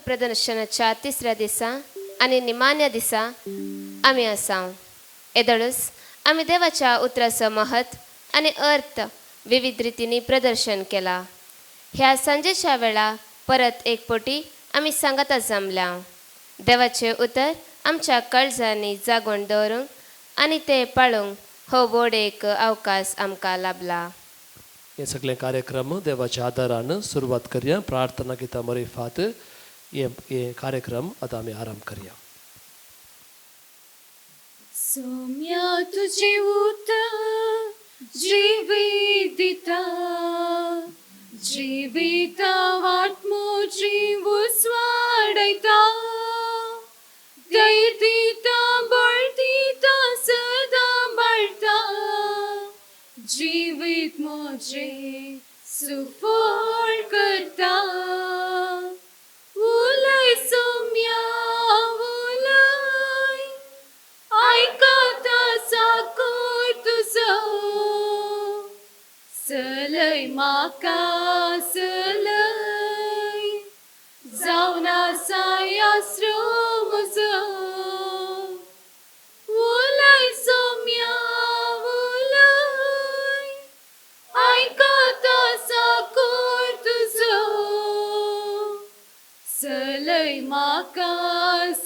प्रदर्शनाच्या तिसऱ्या दिसा आनी निमाण्या दिसा आमी आसाव. येदोळच आमी देवाच्या उतराचो महत्व आनी अर्थ विविध रितींनी प्रदर्शन केला. ह्या सांजेच्या वेळा परत एक पटी आमी सांगाता जमल्या देवाचें उतर आमच्या काळजांनी जागोवन दवरूंक आनी तें पाळूंक हो व्हड एक अवकाश आमकां लाभला. हे सगळे कार्यक्रम देवाच्या आदारान सुरवात करया. प्रार्थना गीता मरिफात हे हे कार्यक्रम आतां आमी आरंभ करया. सौम्या तुझे उतर जिवीत दिता, जिविता वाट म्हजी उजवाडयता, धैर्य दिता, बळ दिता, सदां बाळटा, जिवीत म्हजें सुफळ करता. उलय सौम्या उलय, आयकता साकूर तुजो, चलय म्हाका चलय, जावन आसा आसरो म्हजो. उलय सौम्या उलय, आयकता साकूर तुजो, चलय म्हाका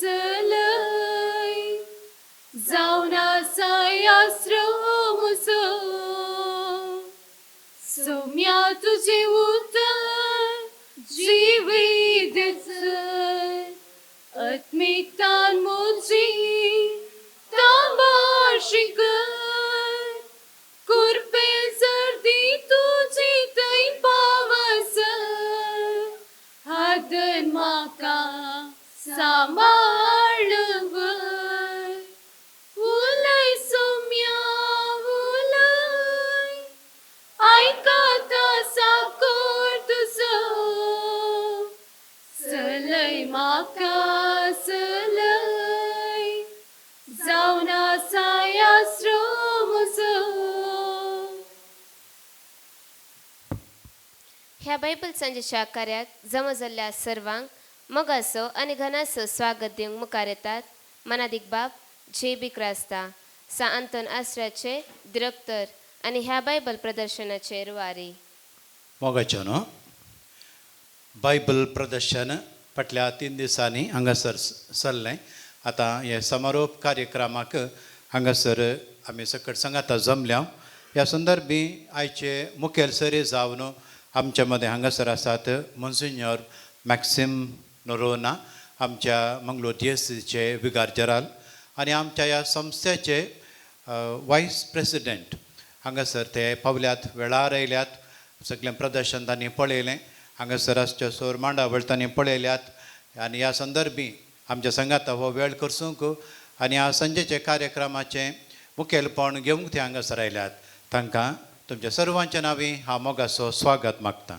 चलय, जावन आसा आसरो म्हजो. सौम्या तुजें उतर जिवीत आत्मिकतान म्हजी तांबाशी कर, कुरपे सर्दी तुजी थंय पावसर, हात म्हाका सांबाळ व्हर. उलय सौम्या उलय, आयकता साकूर तुजो, चलय म्हाका चलय, जावन आसा आसरो म्हजो. ह्या बायबल सांजेच्या कार्याक जमा जाल्ल्या सर्वांक मोगाचो आनी घनाचो स्वागत दिवंक मुखार येतात मनादीक बाब जे बी क्रास्ता, सा आंतोन आसऱ्याचे दिरक्तर आनी ह्या बायबल प्रदर्शनाचे रुवारी. मोगाचो न्हू, बायबल प्रदर्शन फाटल्या 3 दिसांनी हांगासर चल्लें. आतां हे समारोप कार्यक्रमाक हांगासर आमी सकट सांगाता जमल्या. ह्या संदर्भी आयचे मुखेल सरी जावन आमच्या मदें हांगासर आसात मोन्सिन्योर मॅक्सिम नोरोना, आमच्या मंगलोर डिएसीचे विगार जेराल आनी आमच्या ह्या संस्थेचे वायस प्रेसिडेंट. हांगासर ते पावल्यात, वेळार आयल्यात, सगळें प्रदर्शन तांणी पळयलें, हांगासर आसच्यो सोर मांडावळ तांणी पळयल्यात आनी ह्या संदर्भी आमच्या सांगाता हो वेळ करसूंक आनी ह्या सांजेच्या कार्यक्रमाचें मुखेलपण घेवंक ते हांगासर आयल्यात. तांकां तुमच्या सर्वांच्या नांवी हांव मोगाचो स्वागत मागता.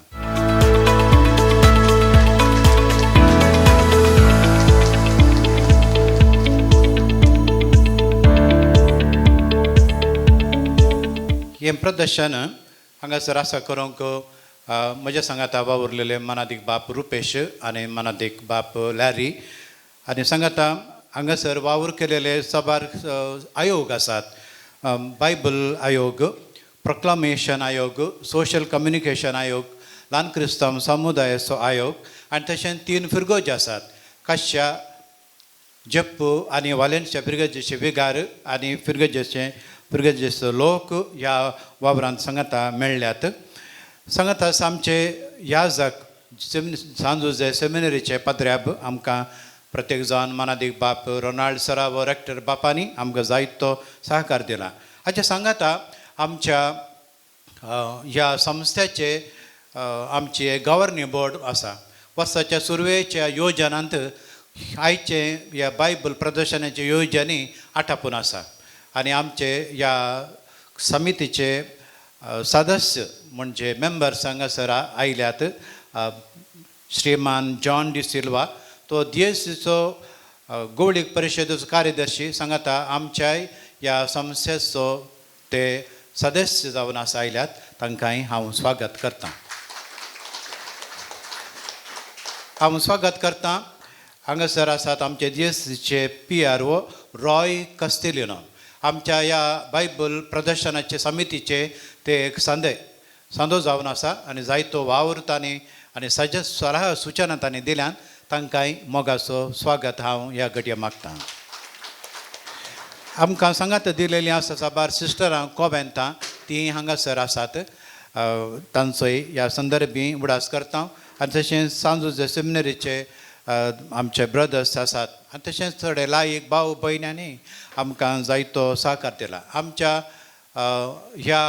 हें प्रदर्शन हांगासर आसा करूंक म्हज्या सांगाता वावुरलेले मनादीक बाप रुपेश आनी मनादीक बाप लॅरी आनी सांगाता हांगासर वावर केलेले साबार आयोग आसात. बायबल आयोग, प्रोक्लामेशन आयोग, सोशल कम्युनिकेशन आयोग, ल्हान क्रिस्तांव समुदायाचो आयोग आनी तशेंच 3 फिरगोज आसात. काश्या, जप्पू आनी वालेन्सच्या फिरगजेचे विगार आनी फिरगजेचो लोक ह्या वावरांत सांगाता मेळ्ळ्यात. सांगाता आमचे याजक सांजुजे सेमिनरीचे पाद्र्याब आमकां प्रत्येक जावन मनादीक बाप रोनाल्ड सरावो रेक्टर बापांनी आमकां जायतो सहकार दिला. हाचे सांगाता आमच्या ह्या संस्थेचे आमचे गव्हर्निंग बोर्ड आसा. वर्साच्या सुरवेच्या योजनांत आयचे ह्या बायबल प्रदर्शनाचे योजनी आटापून आसा आनी आमचे ह्या समितीचे सदस्य म्हणजे मेंबर्स हांगासर आयल्यात. श्रीमान जॉन डी सिल्वा, तो डीएसीचो गोवळीक परिशदेचो कार्यदर्शी, सांगाता आमच्याय ह्या संस्थेचो ते सदस्य जावन आसा आयल्यात. तांकांय हांव स्वागत करतां. हांव स्वागत करता हांगासर आसात आमचे जीएससीचे PRO Roy कास्तेलिनो. आमच्या ह्या बायबल प्रदर्शनाचे समितीचे ते एक सांदो जावन आसा आनी जायतो वावर तांणी आनी सलाह सुचना तांणी दिल्यान तांकांय मोगाचो स्वागत हांव ह्या घडये मागतां. आमकां सांगात दिलेलीं आसा साबार सिस्टरां कोवेंतां तीं हांगासर आसात, तांचोय ह्या संदर्भी उडास करता. आनी तशेंच सांजुजे सेमिनरीचे आमचे ब्रदर्स आसात आनी तशेंच थोडे लायक भाव भयण्यांनी आमकां जायतो सहकार दिला. आमच्या ह्या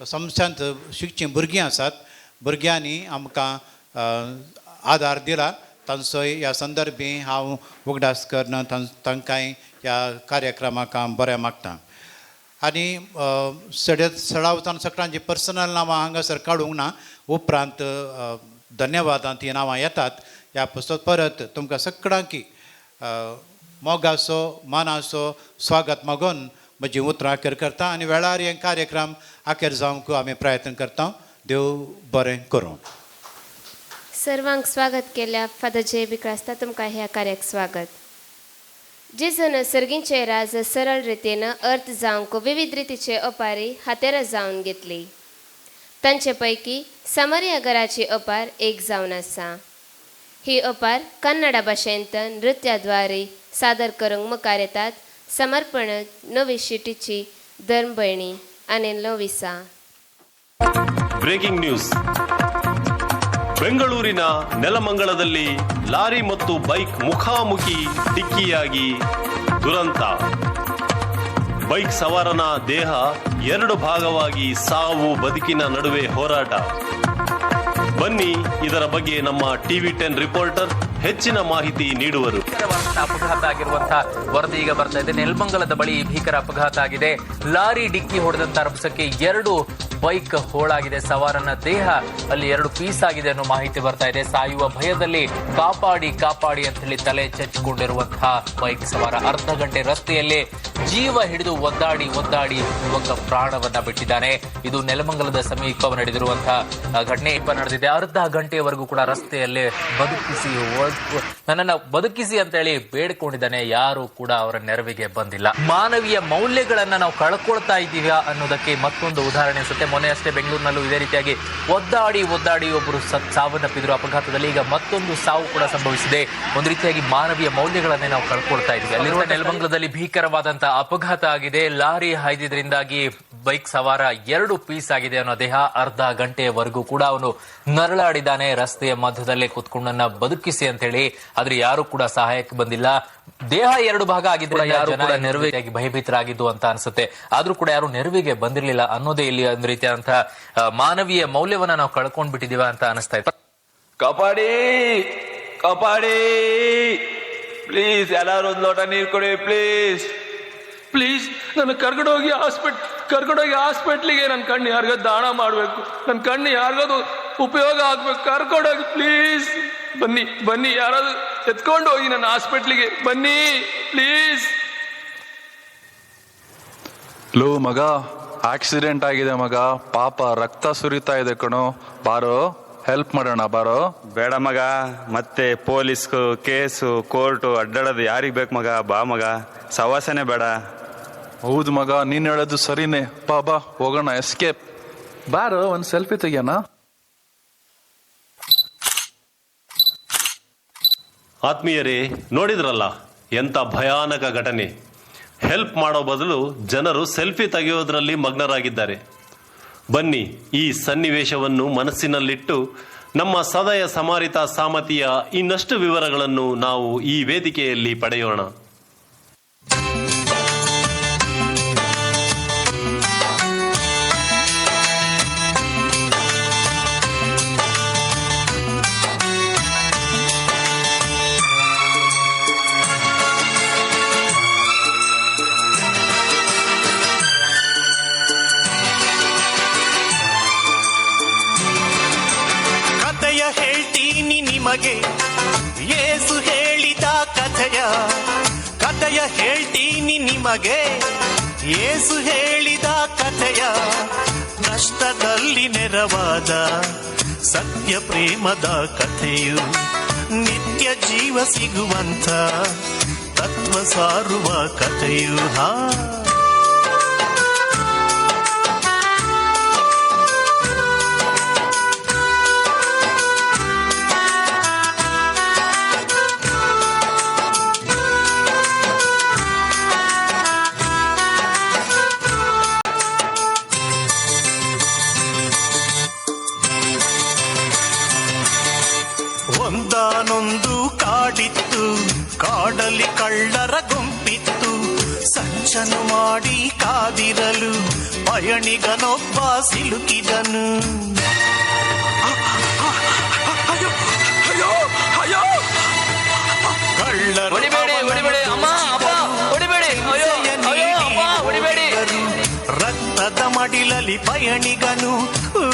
संस्थांत शिकचीं भुरगीं आसात, भुरग्यांनी आमकां आदार दिला, तांचोय ह्या संदर्भी हांव उगडास करून तांकांय ह्या कार्यक्रमाक हांव बरें मागता. आनी सडावतान सगळ्यांची पर्सनल नांवां हांगासर काडूंक ना, उपरांत धन्यवादां ती नांवां येतात. ह्या पुस्तक परत तुमकां सगळ्यांकी मोगाचो मानाचो स्वागत मागून म्हजी उतरां अखेर करता आनी वेळार हे कार्यक्रम अखेर जावंक आमी प्रयत्न करता. देव बरें करूं. सर्वांक स्वागत केल्या फादर जे बिक्रास्ता, तुमकां ह्या कार्याक स्वागत. जेजून सर्गींचे राज सरळ रितीन अर्थ जावंक विविध रितीचे ओपारी हातेरां जावन घेतली. तांचे पैकी सामरिया घराची ओपार एक जावन आसा. ही ओपार कन्नडा भाशेंत नृत्याद्वारे सादर करूंक मुखार येतात समर्पण नवी शिटीची धर्मभयणी आनी नविसा. ಬ್ರೇಕಿಂಗ್ ನ್ಯೂಸ್, ಬೆಂಗಳೂರಿನ ನೆಲಮಂಗಲದಲ್ಲಿ ಲಾರಿ ಮತ್ತು ಬೈಕ್ ಮುಖಾಮುಖಿ ಡಿಕ್ಕಿಯಾಗಿ ದುರಂತ. ಬೈಕ್ ಸವಾರನ ದೇಹ ಎರಡು ಭಾಗವಾಗಿ ಸಾವು ಬದುಕಿನ ನಡುವೆ ಹೋರಾಟ. ಬನ್ನಿ ಇದರ ಬಗ್ಗೆ ನಮ್ಮ TV10 reporter ಹೆಚ್ಚಿನ ಮಾಹಿತಿ ನೀಡುವರು. ಅಪಘಾತ ಆಗಿರುವಂತಹ ವರದಿ ಈಗ ಬರ್ತಾ ಇದೆ. ನೆಲಮಂಗಲದ ಬಳಿ ಭೀಕರ ಅಪಘಾತ ಆಗಿದೆ. ಲಾರಿ ಡಿಕ್ಕಿ ಹೊಡೆದಂತ ರಭಸಕ್ಕೆ 2 ಬೈಕ್ ಹೋಳಾಗಿದೆ. ಸವಾರನ ದೇಹ ಅಲ್ಲಿ 2 ಪೀಸ್ ಆಗಿದೆ ಅನ್ನೋ ಮಾಹಿತಿ ಬರ್ತಾ ಇದೆ. ಸಾಯುವ ಭಯದಲ್ಲಿ ಕಾಪಾಡಿ ಕಾಪಾಡಿ ಅಂತ ಹೇಳಿ ತಲೆ ಚಚ್ಚಿಕೊಂಡಿರುವಂತಹ ಬೈಕ್ ಸವಾರ ಅರ್ಧ ಗಂಟೆ ರಸ್ತೆಯಲ್ಲೇ ಜೀವ ಹಿಡಿದು ಒದ್ದಾಡಿ ಒದ್ದಾಡಿ ಯುವಕ ಪ್ರಾಣವನ್ನ ಬಿಟ್ಟಿದ್ದಾನೆ. ಇದು ನೆಲಮಂಗಲದ ಸಮೀಪ ನಡೆದಿರುವಂತಹ ಘಟನೆ ನಡೆದಿದೆ. ಅರ್ಧ ಗಂಟೆಯವರೆಗೂ ಕೂಡ ರಸ್ತೆಯಲ್ಲೇ ಬದುಕಿಸಿ ನನ್ನನ್ನ ಬದುಕಿಸಿ ಅಂತ ಹೇಳಿ ಬೇಡಿಕೊಂಡಿದ್ದಾನೆ. ಯಾರು ಕೂಡ ಅವರ ನೆರವಿಗೆ ಬಂದಿಲ್ಲ. ಮಾನವೀಯ ಮೌಲ್ಯಗಳನ್ನ ನಾವು ಕಳ್ಕೊಳ್ತಾ ಇದ್ದೀವಿ ಅನ್ನೋದಕ್ಕೆ ಮತ್ತೊಂದು ಉದಾಹರಣೆ ಅನ್ಸುತ್ತೆ. ಮೊನ್ನೆ ಅಷ್ಟೇ ಬೆಂಗಳೂರಿನಲ್ಲೂ ಇದೇ ರೀತಿಯಾಗಿ ಒದ್ದಾಡಿ ಒದ್ದಾಡಿ ಒಬ್ಬರು ಸಾವನ್ನಪ್ಪಿದ್ರು ಅಪಘಾತದಲ್ಲಿ. ಈಗ ಮತ್ತೊಂದು ಸಾವು ಕೂಡ ಸಂಭವಿಸಿದೆ. ಒಂದು ರೀತಿಯಾಗಿ ಮಾನವೀಯ ಮೌಲ್ಯಗಳನ್ನೇ ನಾವು ಕಳ್ಕೊಳ್ತಾ ಇದ್ದೀವಿ. ಅಲ್ಲಿರುವ ನೆಲಮಂಗಲದಲ್ಲಿ ಭೀಕರವಾದಂತಹ ಅಪಘಾತ ಆಗಿದೆ. ಲಾರಿ ಹಾಯ್ದಿದ್ರಿಂದಾಗಿ ಬೈಕ್ ಸವಾರ 2 ಪೀಸ್ ಆಗಿದೆ ಅನ್ನೋ ದೇಹ. ಅರ್ಧ ಗಂಟೆಯವರೆಗೂ ಕೂಡ ಅವನು ನರಳಾಡಿದ್ದಾನೆ ರಸ್ತೆಯ ಮಧ್ಯದಲ್ಲೇ ಕೂತ್ಕೊಂಡನ್ನ ಬದುಕಿಸಿ ಅಂತ ಹೇಳಿ. ಆದ್ರೆ ಯಾರು ಕೂಡ ಸಹಾಯಕ್ಕೆ ಬಂದಿಲ್ಲ. ದೇಹ 2 ಭಾಗ ಆಗಿದ್ರೆ ಯಾರು ಕೂಡ ನೆರವಿಗೆ ಭಯಭೀತರಾಗಿದ್ದು ಅಂತ ಅನ್ಸುತ್ತೆ. ಆದ್ರೂ ಕೂಡ ಯಾರು ನೆರವಿಗೆ ಬಂದಿರಲಿಲ್ಲ ಅನ್ನೋದೇ ಇಲ್ಲಿ ಒಂದು ರೀತಿಯಾದಂತಹ ಮಾನವೀಯ ಮೌಲ್ಯವನ್ನ ನಾವು ಕಳ್ಕೊಂಡ್ ಬಿಟ್ಟಿದೀವ ಅಂತ ಅನಿಸ್ತಾ ಇದೆ. ಕಾಪಾಡಿ ಕಾಪಾಡಿ ಪ್ಲೀಸ್, ಎಲ್ಲಾರು ಒಂದು ಲೋಟ ನೀರು ಕೊಡಿ ಪ್ಲೀಸ್ ಪ್ಲೀಸ್. ನನ್ನ ಕರ್ಕೊಂಡೋಗಿ ಹಾಸ್ಪಿಟ್ಲಿಗೆ, ನನ್ನ ಕಣ್ಣು ಯಾರಿಗೋ ದಾನ ಮಾಡಬೇಕು, ನನ್ನ ಕಣ್ಣು ಯಾರಿಗಾದ್ರು ಉಪಯೋಗ ಆಗ್ಬೇಕು, ಕರ್ಕೊಂಡೋಗಿ ಪ್ಲೀಸ್. ಬನ್ನಿ ಬನ್ನಿ, ಯಾರಾದ್ರೂ ಎತ್ಕೊಂಡು ಹೋಗಿ ನನ್ನ ಹಾಸ್ಪಿಟ್ಲಿಗೆ ಬನ್ನಿ ಪ್ಲೀಸ್. ಲೋ ಮಗ, ಆಕ್ಸಿಡೆಂಟ್ ಆಗಿದೆ ಮಗ, ಪಾಪ ರಕ್ತ ಸುರಿತಾ ಇದೆ ಕಣೋ, ಬಾರೋ ಹೆಲ್ಪ್ ಮಾಡೋಣ ಬಾರೋ. ಬೇಡ ಮಗ, ಮತ್ತೆ ಪೊಲೀಸ್ ಕೇಸು ಕೋರ್ಟು ಅಡ್ಡಾಡೋದು ಯಾರಿಗೆ ಬೇಕು ಮಗ, ಬಾ ಮಗ, ಸವಾಸನೆ ಬೇಡ. ಹೌದು ಮಗ, ನೀನ್ ಹೇಳೋದು ಸರಿನೇ, ಬಾ ಬಾ ಹೋಗೋಣ, ಎಸ್ಕೇಪ್. ಬಾರೋ ಒಂದು ಸೆಲ್ಫಿ ತೆಗಿಯೋಣ. ಆತ್ಮೀಯರೇ, ನೋಡಿದ್ರಲ್ಲ ಎಂಥ ಭಯಾನಕ ಘಟನೆ. ಹೆಲ್ಪ್ ಮಾಡೋ ಬದಲು ಜನರು ಸೆಲ್ಫಿ ತೆಗೆಯೋದ್ರಲ್ಲಿ ಮಗ್ನರಾಗಿದ್ದಾರೆ. ಬನ್ನಿ ಈ ಸನ್ನಿವೇಶವನ್ನು ಮನಸ್ಸಿನಲ್ಲಿಟ್ಟು ನಮ್ಮ ಸದಯ ಸಮಾರಿತ ಸಾಮತಿಯ ಇನ್ನಷ್ಟು ವಿವರಗಳನ್ನು ನಾವು ಈ ವೇದಿಕೆಯಲ್ಲಿ ಪಡೆಯೋಣ. ಯೇಸು ಹೇಳಿದ ಕಥೆಯ ಕಥೆಯ ಹೇಳ್ತೀನಿ ನಿಮಗೆ, ಯೇಸು ಹೇಳಿದ ಕಥೆಯ. ನಷ್ಟದಲ್ಲಿ ನೆರವಾದ ಸತ್ಯ ಪ್ರೇಮದ ಕಥೆಯು, ನಿತ್ಯ ಜೀವ ಸಿಗುವಂಥ ತತ್ವ ಸಾರುವ ಕಥೆಯು. ಹಾ, ಒಂದಾನೊಂದು ಕಾಡಿತ್ತು, ಕಾಡಲ್ಲಿ ಕಳ್ಳರ ಗುಂಪಿತ್ತು. ಸಂಚನು ಮಾಡಿ ಕಾದಿರಲು ಪಯಣಿಗನೊಬ್ಬ ಸಿಲುಕಿದನು. ಕಳ್ಳರು ರಕ್ತದ ಮಡಿಲಲ್ಲಿ ಪಯಣಿಗನು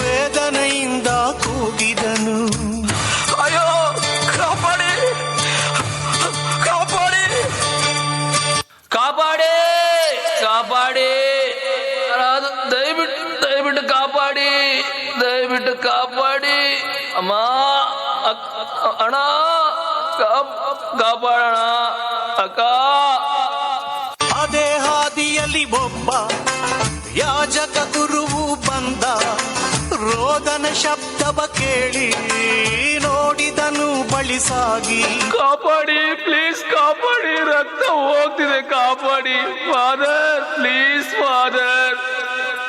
ವೇದನೆಯಿಂದ ಕೂಗಿದನು. ಅಯ್ಯೋ, ಕಾಪಾಡಿ, ಕಾಪಾಡಿ, ಕಾಪಾಡಿ, ಕಾಪಾಡಿ, ದಯವಿಟ್ಟು ದಯವಿಟ್ಟು ಕಾಪಾಡಿ, ದಯವಿಟ್ಟು ಕಾಪಾಡಿ, ಅಮ್ಮ, ಅಣ್ಣ, ಕಾಪಾಡೋಣ ಅಕ್ಕ. ಅದೇ ಹಾದಿಯಲ್ಲಿ ಒಬ್ಬ ಯಾಜಕ ಗುರುವು ಬಂದ. ರೋದನ ಶಬ್ದವ ಕೇಳಿ ನೋಡಿದನು ಬಳಿ ಸಾಗಿ. ಕಾಪಾಡಿ, ಪ್ಲೀಸ್ ಕಾಪಾಡಿ, ರಕ್ತ ಹೋಗ್ತಿದೆ, ಕಾಪಾಡಿ father, please father,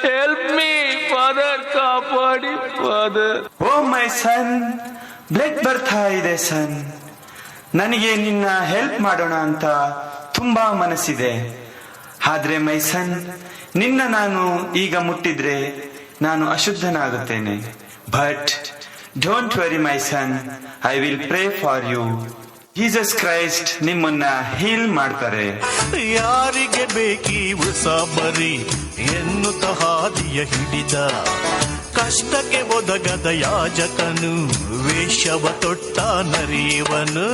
help me father, ಕಾಪಾಡಿ father. Oh my son, blood ಬರ್ತಾ ಇದೆ ಸನ್. ನನಗೆ ನಿನ್ನ ಹೆಲ್ಪ್ ಮಾಡೋಣ ಅಂತ ತುಂಬಾ ಮನಸ್ಸಿದೆ. ಆದ್ರೆ ಮೈ ಸನ್, ನಿನ್ನ ನಾನು ಈಗ ಮುಟ್ಟಿದ್ರೆ ನಾನು ಅಶುದ್ಧನಾಗುತ್ತೇನೆ. But don't worry my son, I will pray for you. Jesus Christ ನಿಮ್ಮನ್ನ ಹೀಲ್ ಮಾಡ್ತಾರೆ. ಯಾರಿಗೆ ಬೇಕಿ ಉಸಾಬರಿ ಎನ್ನುತ್ತ ಹಾದಿಯ ಹಿಡಿದ ಕಷ್ಟಕ್ಕೆ ಒದಗದ ಯಾಜಕನು ವೇಷವ ತೊಟ್ಟ ನರಿಯವನು.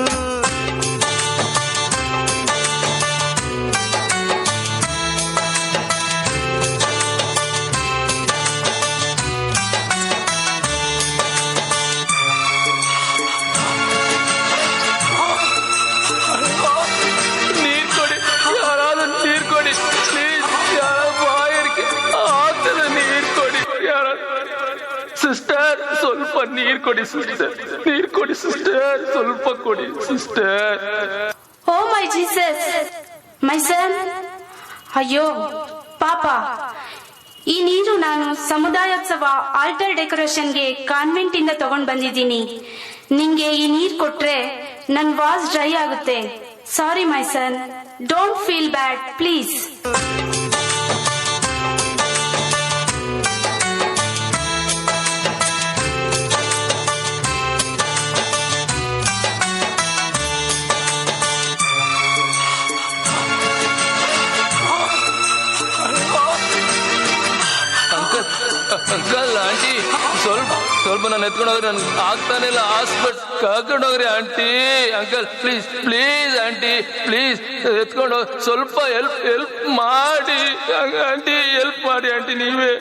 ನೀರ್ ಕೊಡಿ, ಯಾರಾದ್ರೂ ನೀರ್ ಕೊಡಿ ಪ್ಲೀಸ್, ಯಾರ ಬಾಯರಿಗೆ ಆಗ್ತದೆ, ನೀರ್ ಕೊಡಿ ಯಾರ. ಸಿಸ್ಟರ್ ಸ್ವಲ್ಪ ನೀರ್ ಕೊಡಿ ಸಿಸ್ಟರ್, ನೀರ್ ಕೊಡಿ ಸಿಸ್ಟರ್, ಸ್ವಲ್ಪ ಕೊಡಿ sister. Oh my Jesus, my son, ಅಯ್ಯೋ ಪಾಪ, ಈ ನೀರು ನಾನು ಸಮುದಾಯೋತ್ಸವ ಆಲ್ಟರ್ ಡೆಕೋರೇಷನ್ಗೆ ಕಾನ್ವೆಂಟ್ ಇಂದ ತಗೊಂಡ್ ಬಂದಿದ್ದೀನಿ. ನಿಂಗೆ ಈ ನೀರ್ ಕೊಟ್ರೆ ನನ್ ವಾಸ್ ಡ್ರೈ ಆಗುತ್ತೆ. Sorry my son, don't feel bad please. Uncle, uncle, aunty, ಸ್ವಲ್ಪ ಸ್ವಲ್ಪ ನಾನು ಎತ್ಕೊಂಡು ಹೋಗ್ರಿ, ನನ್ಗೆ ಆಗ್ತಾನೆ ಇಲ್ಲ, ಹಾಸ್ಪಿಟಲ್ ಕರ್ಕೊಂಡು ಹೋಗ್ರಿ aunty, uncle please, please aunty, please ಎತ್ಕೊಂಡು ಹೋಗ್, ಸ್ವಲ್ಪ ಹೆಲ್ಪ್ ಹೆಲ್ಪ್ ಮಾಡಿ ಆಂಟಿ, ಹೆಲ್ಪ್ ಮಾಡಿ ಆಂಟಿ ನೀವೇ.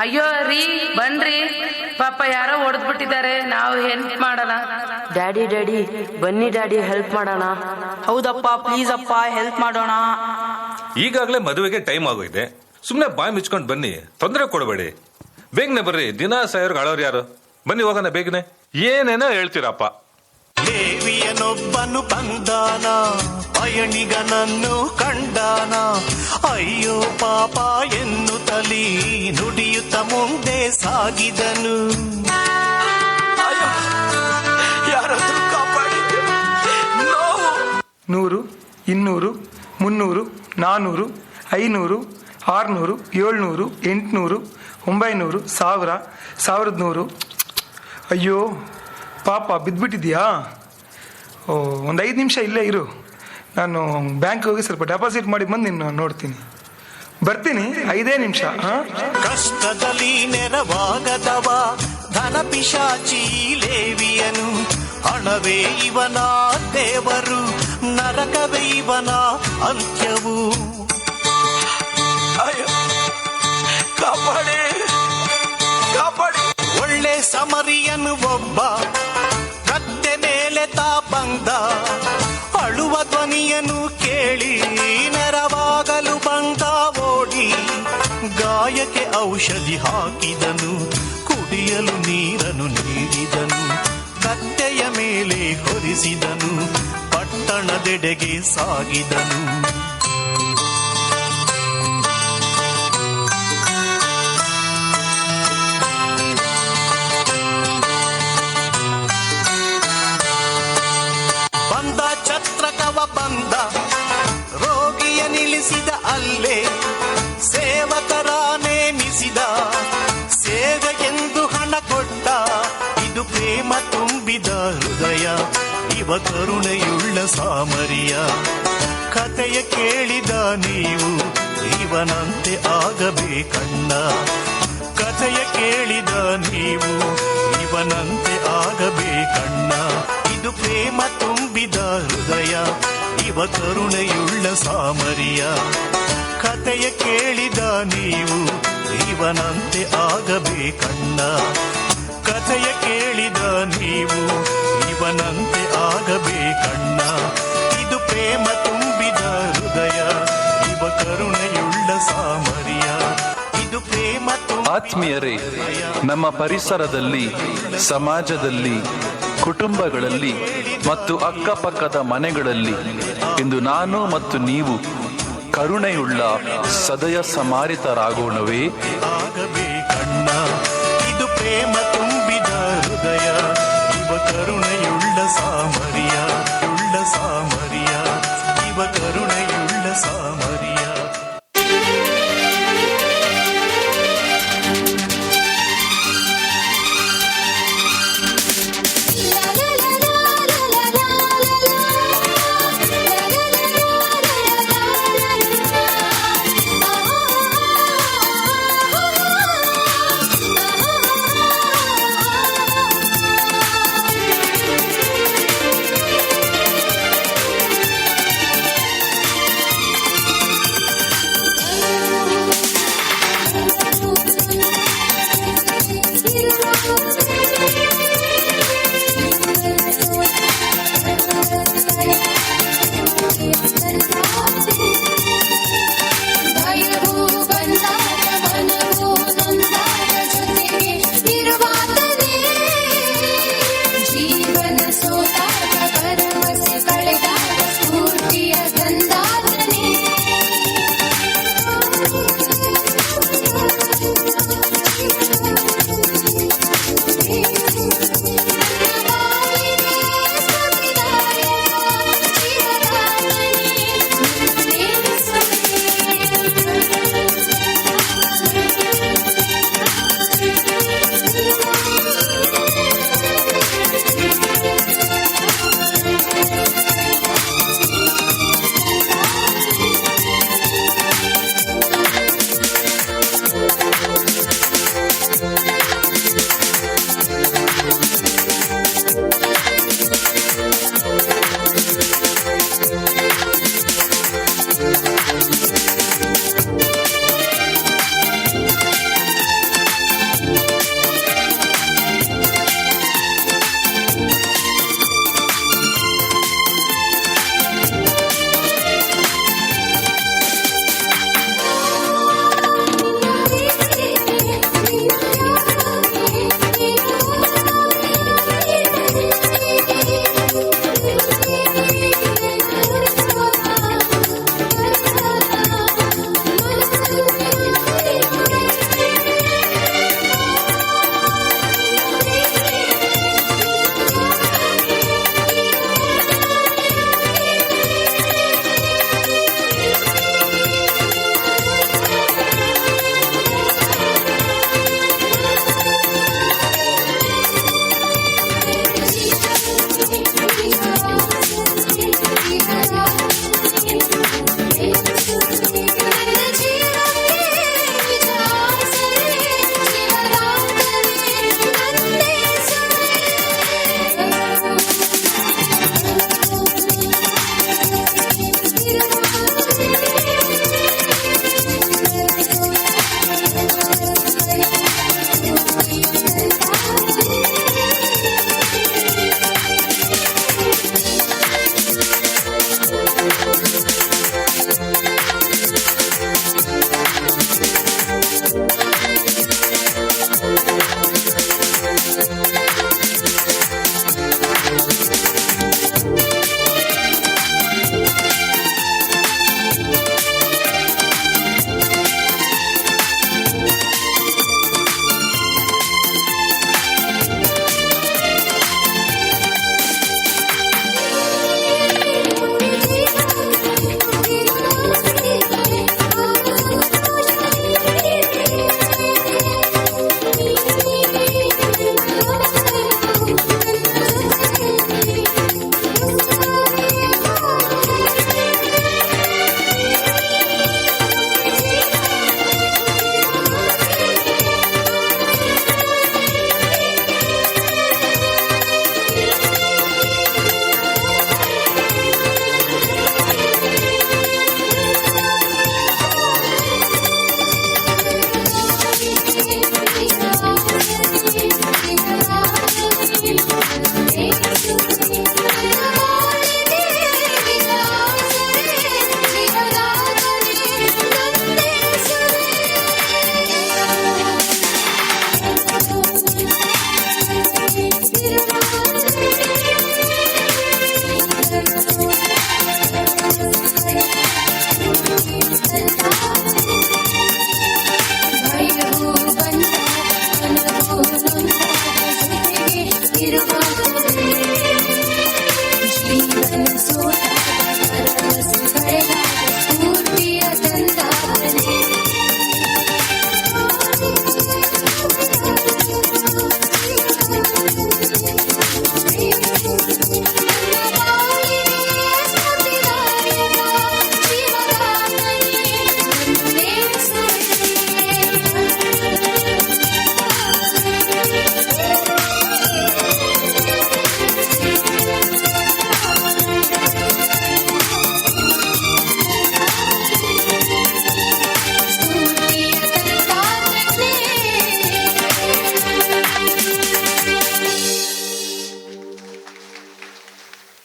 ಅಯ್ಯೋ ರೀ, ಬನ್ರಿ, ಪಾಪ ಯಾರೋ ಹೊಡೆದ್ಬಿಟ್ಟಿದ್ದಾರೆ, ನಾವು ಹೆಲ್ಪ್ ಮಾಡೋಣ. ಡ್ಯಾಡಿ ಡ್ಯಾಡಿ ಬನ್ನಿ ಡ್ಯಾಡಿ, ಹೆಲ್ಪ್ ಮಾಡೋಣ. ಹೌದಪ್ಪ, ಪ್ಲೀಸ್ ಅಪ್ಪ, ಹೆಲ್ಪ್ ಮಾಡೋಣ. ಈಗಾಗಲೇ ಮದುವೆಗೆ ಟೈಮ್ ಆಗೋಗಿದೆ, ಸುಮ್ಮನೆ ಬಾಯಿ ಮುಚ್ಕೊಂಡು ಬನ್ನಿ, ತೊಂದರೆ ಕೊಡಬೇಡಿ, ಬೇಗನೆ ಬರ್ರಿ. ದಿನ ಸಾಯೋರ್ಗೆ ಅಳೋರು ಯಾರು? ಬನ್ನಿ ಹೋಗೋಣ ಬೇಗನೆ. ಏನೇನೋ ಹೇಳ್ತೀರಪ್ಪ. ಲೇವಿಯನೊಬ್ಬನು ಬಂದಾನ, ಪಯಣಿಗನನ್ನು ಕಂಡಾನ, ಅಯ್ಯೋ ಪಾಪ ಎನ್ನುತ್ತಲೀ ನುಡಿಯುತ್ತ ಮುಂದೆ ಸಾಗಿದನು. ಯಾರಾದ್ರೂ ಕಾಪಾಡಿ. 100, 200, 300, 400, 500, 600, 700, 800, 900, 1000, 1100. ಅಯ್ಯೋ ಪಾಪ, ಬಿದ್ದುಬಿಟ್ಟಿದ್ಯಾ? ಓ, ಒಂದು 5 ನಿಮಿಷ ಇಲ್ಲೇ ಇರು, ನಾನು ಬ್ಯಾಂಕ್ ಹೋಗಿ ಸ್ವಲ್ಪ ಡೆಪಾಸಿಟ್ ಮಾಡಿ ಬಂದು ನಿನ್ನ ನೋಡ್ತೀನಿ. ಬರ್ತೀನಿ, 5 ನಿಮಿಷ. ಹಾಂ. ಕಷ್ಟದಲ್ಲಿ ನೆರವಾಗದವ ಧನ ಪಿಶಾಚಿ ಲೇವಿಯನು, ಹಣವೇ ಇವನ ದೇವರು, ನರಕವೇ ಇವನ ಅಂತ್ಯವು. ಕಾಪಾಡಿ, ಕಾಪಾಡಿ. ಒಳ್ಳೆ ಸಮರಿಯನು ಒಬ್ಬ ಕತ್ತೆ ಮೇಲೆ ತಾ ಬಂದ, ಅಳುವ ಧ್ವನಿಯನ್ನು ಕೇಳಿ ನೆರವಾಗಲು ಬಂದ ಓಡಿ. ಗಾಯಕ್ಕೆ ಔಷಧಿ ಹಾಕಿದನು, ಕುಡಿಯಲು ನೀರನ್ನು ನೀಡಿದನು, ಕತ್ತೆಯ ಮೇಲೆ ಹೊರಿಸಿದನು, ಪಟ್ಟಣದೆಡೆಗೆ ಸಾಗಿದನು. ಬಂದ ಛತ್ರಕವ ಬಂದ, ರೋಗಿಯ ನಿಲ್ಲಿಸಿದ ಅಲ್ಲೇ, ಸೇವಕರ ನೇಮಿಸಿದ, ಸೇವೆಗೆಂದು ಹಣ ಕೊಟ್ಟ. ಇದು ಪ್ರೇಮ ತುಂಬಿದ ಹೃದಯ, ಇವ ಕರುಣೆಯುಳ್ಳ ಸಾಮರಿಯ. ಕಥೆಯ ಕೇಳಿದ ನೀವು ಇವನಂತೆ ಆಗಬೇಕಣ್ಣ. ಕಥೆಯ ಕೇಳಿದ ನೀವು ಇವನಂತೆ ಆಗಬೇಕಣ್ಣ. ಇದು ಪ್ರೇಮ ತುಂಬಿದ ಹೃದಯ, ಇವ ಕರುಣೆಯುಳ್ಳ ಸಾಮರಿಯ. ಕಥೆಯ ಕೇಳಿದ ನೀವು ಇವನಂತೆ ಆಗಬೇಕಣ್ಣ. ಕಥೆಯ ಕೇಳಿದ ನೀವು ಇವನಂತೆ ಆಗಬೇಕಣ್ಣ. ಇದು ಪ್ರೇಮ ತುಂಬಿದ ಹೃದಯ, ಇವ ಕರುಣೆಯುಳ್ಳ ಸಾಮರಿಯ. ಇದು ಪ್ರೇಮ. ಆತ್ಮೀಯರೇ, ನಮ್ಮ ಪರಿಸರದಲ್ಲಿ, ಸಮಾಜದಲ್ಲಿ, ಕುಟುಂಬಗಳಲ್ಲಿ ಮತ್ತು ಅಕ್ಕಪಕ್ಕದ ಮನೆಗಳಲ್ಲಿ ಇಂದು ನಾನು ಮತ್ತು ನೀವು ಕರುಣೆಯುಳ್ಳ ಸದಯ ಸಮಾರಿತರಾಗೋಣವೇ? ಆಗಬೇಕಣ್ಣ. ಇದು ಪ್ರೇಮ ತುಂಬಿದ ಹೃದಯ, ಇವ ಕರುಣೆಯುಳ್ಳ ಸಾಮರಿಯ, ಉಳ್ಳ ಸಾಮರಿಯ, ಇವ ಕರುಣೆಯುಳ್ಳ ಸಾಮರಿಯ. ಆ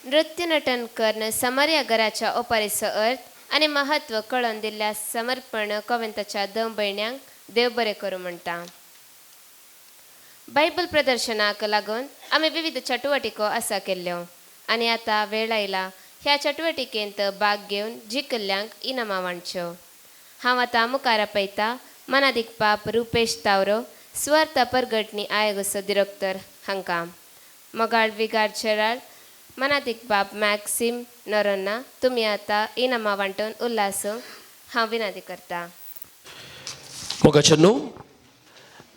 नृत्य नटन कर्ण समर्या घराच्या ओपारीचो अर्थ आनी महत्व कळोवन दिल्ल्या समर्पण कविताच्या दम भयण्यांक देव बरें करूं म्हणटा. बायबल प्रदर्शनाक लागून आमी विविध चटुवटिको आसा केल्ल्यो आनी आतां वेळ आयला ह्या चटुवटिकेंत भाग घेवन जिखल्ल्यांक इनामां वांटच्यो. हांव आतां मुखार आपयता मनादीक पाप रुपेश तावरो स्वर्थ परगटणी आयोगाचो दिरोक्तर हांकां. मोगाळ विगार जेराल्ड मनादीक बाब मॅक्सिम नोरोन्ना तुमी आतां इनामां वांटून उल्हास हांव विनंती करता. मोगाचें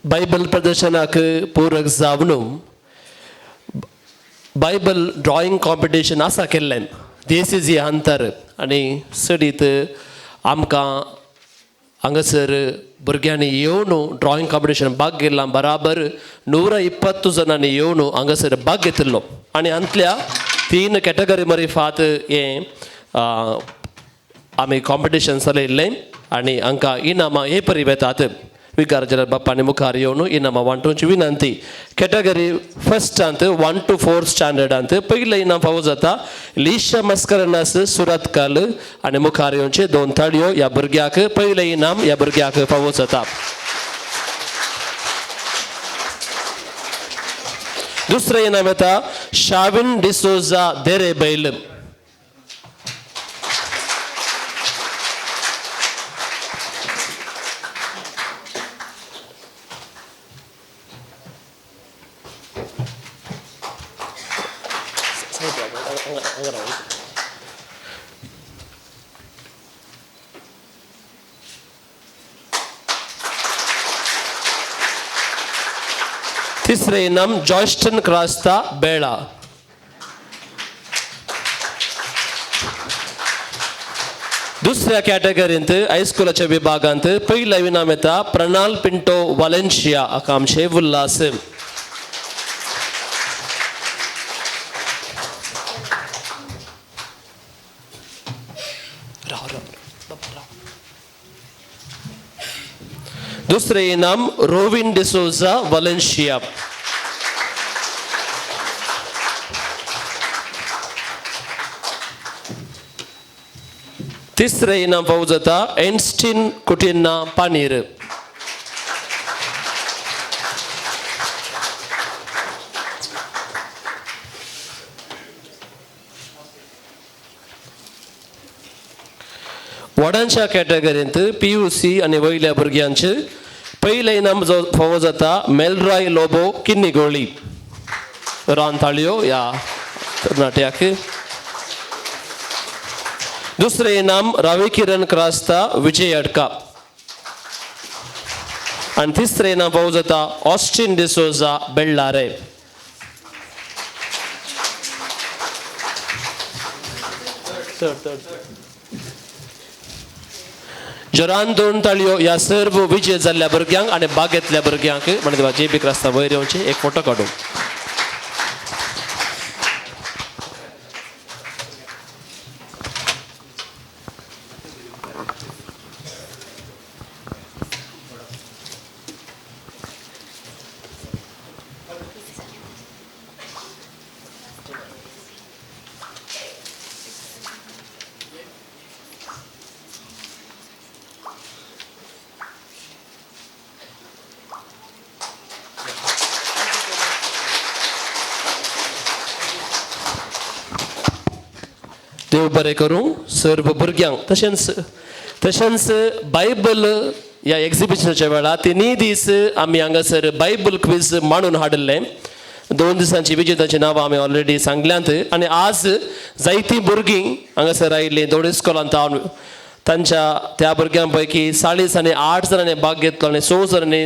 बायबल प्रदर्शनाक पूरक जावन बायबल ड्रॉइंग कॉम्पिटिशन आसा केल्लें this is ही अंतर आनी चडीत आमकां हांगासर भुरग्यांनी येवन ड्रॉइंग कॉम्पिटिशन भाग घेतला बराबर 120 जाणांनी येवन हांगासर भाग घेतिल्लो आनी हांतल्या 3 कॅटेगरी मरिफात हें आमी कॉम्पिटिशन चलयल्लें आनी हांकां इनामां हे परी वेतात. विकार जरा बाप्पांनी मुखार येवन इनामां वांटूची विनंती. कॅटेगरी फर्स्टांत 1 to 4 स्टँडर्डांत पयलें इनाम फावो जाता लिशा मस्करनास सुरतकाल आनी मुखार येवचे 2 ताळयो ह्या भुरग्याक पयलें इनाम ह्या भुरग्याक फावो जाता. दुसरें इनाम येता शाविन डिसोजा देरे बैल. तिसरे इनाम जॉयस्टन क्रास्ता बेळा. दुसऱ्या कॅटेगरींत हायस्कुलाच्या विभागांत पयलें इनाम येता प्रणाल पिंटो वालेन्शिया हाका आमचे उल्हास. दुसरे इनाम रोविन डिसोजा वालेन्शिया. तिसरे इनाम फावो जाता एन्स्टीन कुटिन्ना पानीर. व्हडांच्या कॅटेगरींत PUC आनी वयल्या भुरग्यांचे पयलें इनाम फावो जाता मेलराय लोबो किन्नीगोळी. रान ताळयो ह्या तरणाट्याक. दुसरें इनाम रवी किरण क्रास्ता विजय अडका आनी तिसरें इनाम फावो जाता ऑस्टीन डिसोजा बेल्लारे. जोरान 2 ताळयो ह्या सर्व विजय जाल्ल्या भुरग्यांक आनी बागेंतल्या भुरग्यांक म्हणजे जे बी क्रास्ता वयर येवचे एक फोटो काडूं. देव बरें करूं सर्व भुरग्यांक. तशेंच तशेंच बायबल ह्या एक्झिबिशनाच्या वेळार तिनूय दीस आमी हांगासर बायबल क्वीज मांडून हाडिल्लें. 2 दिसांची विजेतांची नांवां आमी ऑलरेडी सांगल्यांत आनी आज जायतीं भुरगीं हांगासर आयिल्लीं दोन इस्कोलांत हांव तांच्या त्या भुरग्यां पैकी 40 आनी 8 जाणांनी भाग घेतलो आनी 6 जाणांनी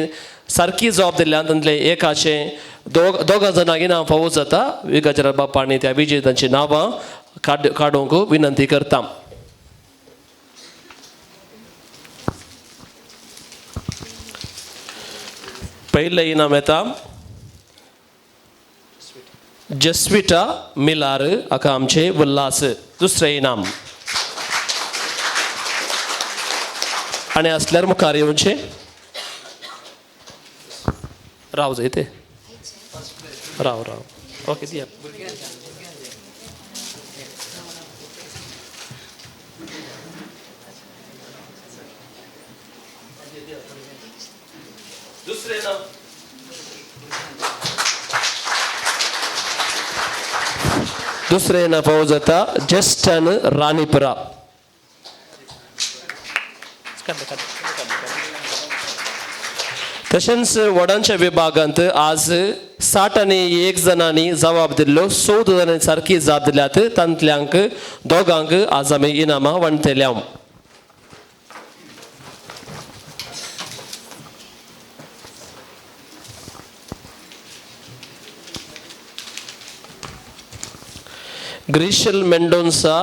सारकी जबाब दिल्ल्यान तांतले एकाचें दोगां जाणांक इनाम फावो जाता. विकाचरा बाप्पा आनी त्या विजेतांची नांवां काडूंक विनंती करता. पयलें इनाम येता जस्विटा मिलार हाका आमचे उल्हास. दुसरें इनाम आनी आसल्यार मुखार येवचें. राव जाय ते राव राव ओके दिया. दुसरें इनाम दुसरें इनाम फावो जाता जस्टन राणीपुरा. तशेंच वडांच्या विभागांत आज 60 आनी 1 जाणांनी जबाब दिल्लो, 14 जाणांनी सारकी जाप दिल्यात. तांतल्यांक दोगांक आज आमी इनामां वांटतल्या. ग्रीशल मेंडोन्सा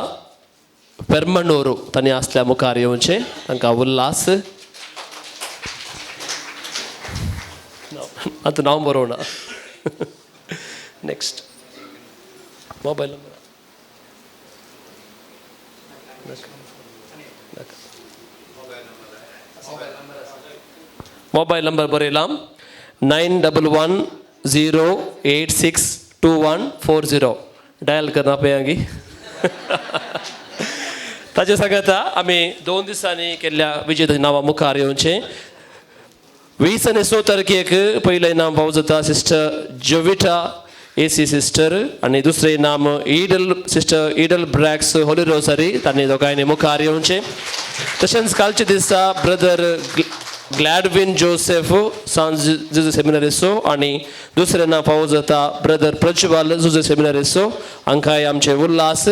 पेर्मनोरू तांणी आसल्या मुखार येवचें. तांकां उल्हास. आतां नांव बरोवना. Next mobile number mobile number बरयला 911 0 8 6 2 1 4 0. डायल करना पळय. ताचे सांगता आमी 2 दिसांनी केल्ल्या विजेत्याच्या नांवां मुखार येवचें. 20 आनी 6 तारखेक पयलें इनाम फावो जाता सिस्टर जोविटा एसी सिस्टर आनी दुसरें इनाम ईडल सिस्टर ईडल ब्रॅक्स होली रोसरी. तांणी दोगांयनी मुखार येवचें. तशेंच कालच्या दिसा ब्रदर ग्लॅडविन जोसेफ सांत जुजे सेमिनारिसो आनी दुसरें नांव फावो जाता ब्रदर प्रज्वाल जुजे सेमिनारिसो. हांकांय आमचे उल्हास.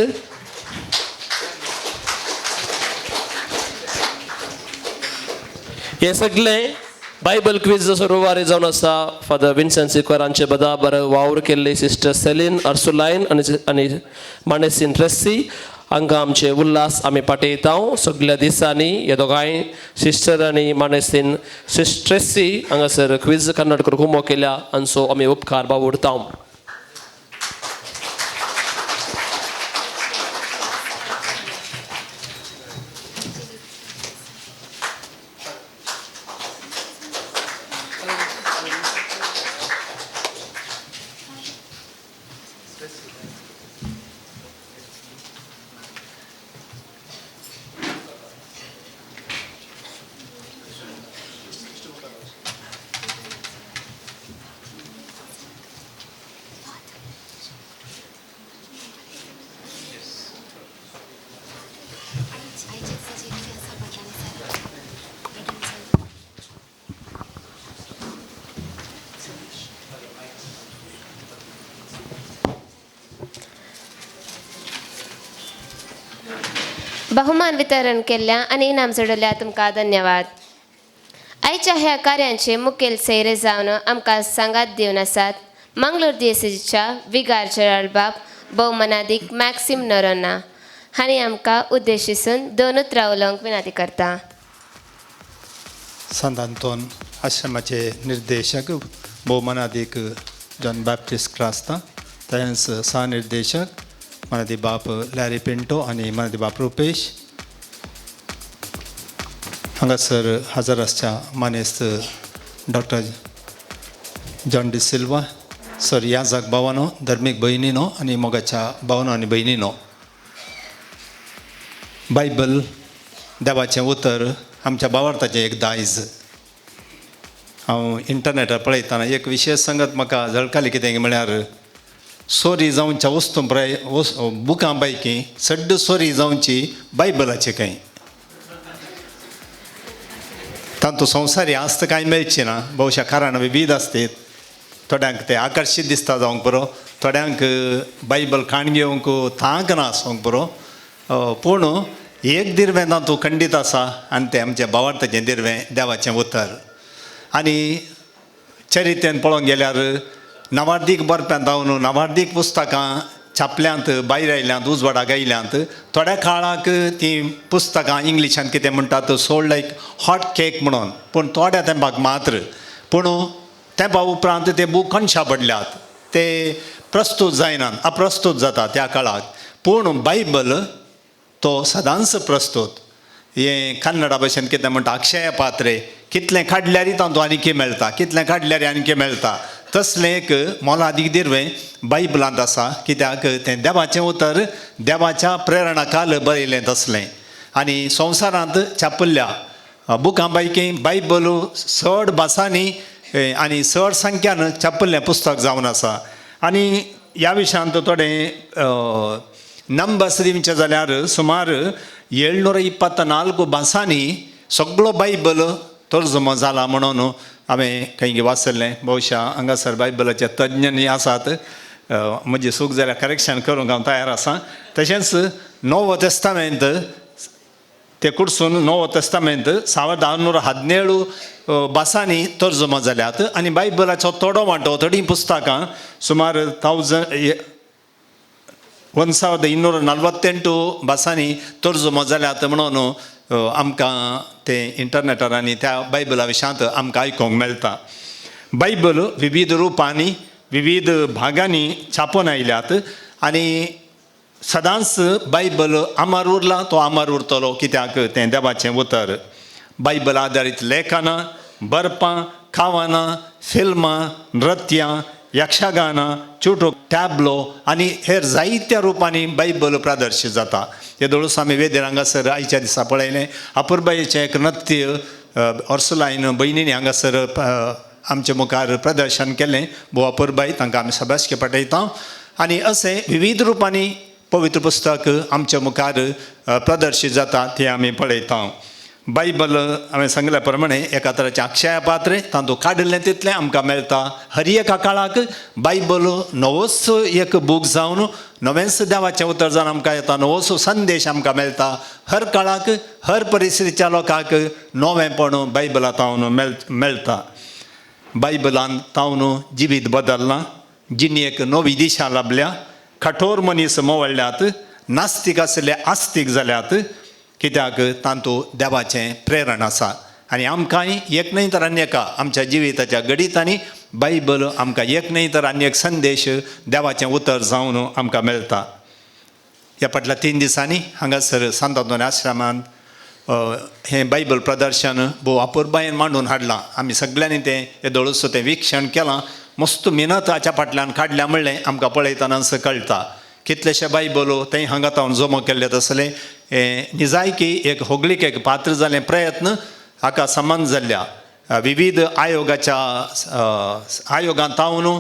हे सगळें बायबल क्वीज जसो रुवारी जावन आसा फादर विन्सन सिक्वर हांचे बदाबर वावर केल्ले सिस्टर सेलीन अर्सुलायन आनी मानेसीन ट्रेस्सी हांकां आमचे उल्हास आमी पाठयता. सगल्या दिसांनी ह्या दोगांय सिस्टर आनी मानेसीन ट्रेस्सी हांगासर क्वीज कन्नड करूंक उमो केल्या हांचो आमी उपकार बावुरता. बहुमान वितरण केल्ल्या आनी इनाम जोडल्या तुमकां धन्यवाद. आयच्या ह्या कार्यांचे मुखेल सैरे जावन आमकां सांगात दिवन आसात मंगलोर दियेसीच्या विगार जेराल्ड बाब भोवमानादीक मॅक्सिम नोरोना हांणी आमकां उद्देशिसून 2 उतरां उलोवंक विनंती करता. सांत आंतोन आश्रमाचे निर्देशक भोवमानादीक जॉन बॅप्टिस्ट क्रास्ता, तशेंच सहनिर्देशक मनादी बाप लॅरी पिंटो आनी मनादी बाप रुपेश, हांगासर हजर आसच्या मानेस्त डॉक्टर जॉन डिसिल्वा सर, याजाक भावानो, धर्मीक भयणीनो आनी मोगाच्या भावनो आनी भयणीनो, बायबल देवाचें उतर आमच्या भावार्थाचें एक दायज. हांव इंटरनेटार पळयतना एक विशेश संगत म्हाका झळकाली. कितें म्हळ्यार सोरी जावच्या वस्तू बुकां पैकी सड्ड सोरी जावची बायबलाची कांय तातूंत संवसारी आस्त कांय मेळची ना. बहुशा कारणां विविध आसतात. थोड्यांक ते आकर्शीत दिसता जावंक पुरो, थोड्यांक बायबल काण घेवंक तांक ना आसूंक पुरो, पूण एक दिर्वें तातूंत खंडीत आसा आनी तें आमचें भावार्थाचें दिर्वें, देवाचें उतर. आनी चरित्रेन पळोवंक गेल्यार नवार्दीक बरप्यांत जावन नवार्दीक पुस्तकां छापल्यांत, भायर आयल्यांत, उजवाडाक आयल्यांत. थोड्या काळाक तीं पुस्तकां इंग्लिशान कितें म्हणटात सोल्ड लायक हॉट केक म्हणून, पूण थोड्या तेंपाक मात्र. पूण तेंपा उपरांत ते बूक कणशा पडल्यात, ते प्रस्तूत जायनात, अप्रस्तूत जाता त्या काळाक. पूण बायबल तो सदांच प्रस्तूत. हें कन्नडा भाशेन कितें म्हणटा अक्षय पात्रे, कितलें काडल्यारय तातूंत आनीक मेळटा, कितलें काडल्यार आनीक मेळटा. तसलें एक मोलादीक दिर्वें बायबलांत आसा, कित्याक तें देवाचें उतर देवाच्या प्रेरणा काल बरयलें तसलें. आनी संवसारांत छापिल्ल्या बुकां पैकी बायबल चड भासांनी आनी चड संख्यान छापिल्लें पुस्तक जावन आसा. आनी ह्या विशयांत थोडे नंबर्स दिवचे जाल्यार सुमार 724 भासांनी सगळो बायबल तर्जमो जाला म्हणून हांवें खंय वाचल्लें. बहुशा हांगासर बायबलाचे तज्ञ आसात, म्हजी चूक जाल्यार करेक्शन करूंक हांव तयार आसा. तशेंच नवो तेस्तामेंत ते कुडसून नवो तेस्तामेंत 1617 भासांनी तर्जमो जाल्यात. आनी बायबलाचो थोडो वांटो, थोडीं पुस्तकां सुमार 1248 भासांनी तर्जमो जाल्यात म्हणून आमकां ते इंटरनेटार आनी त्या बायबला विशयांत आमकां आयकूंक मेळटा. बायबल विविध रुपांनी विविध भागांनी छापून आयल्यात आनी सदांच बायबल आमार उरला तो आमार उरतलो, कित्याक तें देवाचें उतर. बायबल आदारीत लेखनां, बरपां, खावनां, फिल्मां, नृत्यां, यक्षगानां, चुटो, टॅबलो आनी हेर जायत्या रुपांनी बायबल प्रदर्शीत जाता. हे दोळूस आमी वेदेर हांगासर आयच्या दिसा पळयलें. अपुरबायेचें एक नृत्य ऑर्सुलायन भयणींनी हांगासर आमचे मुखार प्रदर्शन केलें. भोव अपुरबाय, तांकां आमी शाबासकी पाठयता. आनी अशें विविध रुपांनी पवित्र पुस्तक आमच्या मुखार प्रदर्शीत जाता तें आमी पळयता. बायबल हांवें सांगल्या प्रमाणे एका तराचें अक्षय पात्र, तातूंत काडिल्लें तितलें आमकां मेळटा. हर एका काळाक बायबल नवोच एक बूक जावन नवेंच देवाचें उतर जावन आमकां येता, नवोच संदेश आमकां मेळटा. हर काळाक हर परिस्थितीच्या लोकांक नवेंपण बायबला तावन मेळटा. बायबलान तावन जिवीत बदललां, जिणेक नवी दिशा लाभल्या, कठोर मनीस मोवळ्ळ्यात, नास्तीक आशिल्ले आस्तीक जाल्यात, कित्याक तातूंत देवाचें प्रेरण आसा. आनी आमकांय एक न्हय तर आनी एका आमच्या जिविताच्या घडितांनी बायबल आमकां एक न्हय तर आनी एक संदेश देवाचें उतर जावन आमकां मेळटा. ह्या फाटल्या 3 दिसांनी हांगासर सांत आंतोनी आश्रमांत हें बायबल प्रदर्शन भोव अपुरबायेन मांडून हाडलां. आमी सगळ्यांनी तें येदोळूच तें विक्षण केलां. मस्त मेहनत हाच्या फाटल्यान काडल्या म्हणलें आमकां पळयतनाच कळटा. कितलेशे बायबलो थंय हांगा तावन जमो केल्ले तसले निजायकी एक होगळीक एक पात्र जालें प्रयत्न हाका संबंद जाल्ल्या विविध आयोगाच्या आयोगांत तावन,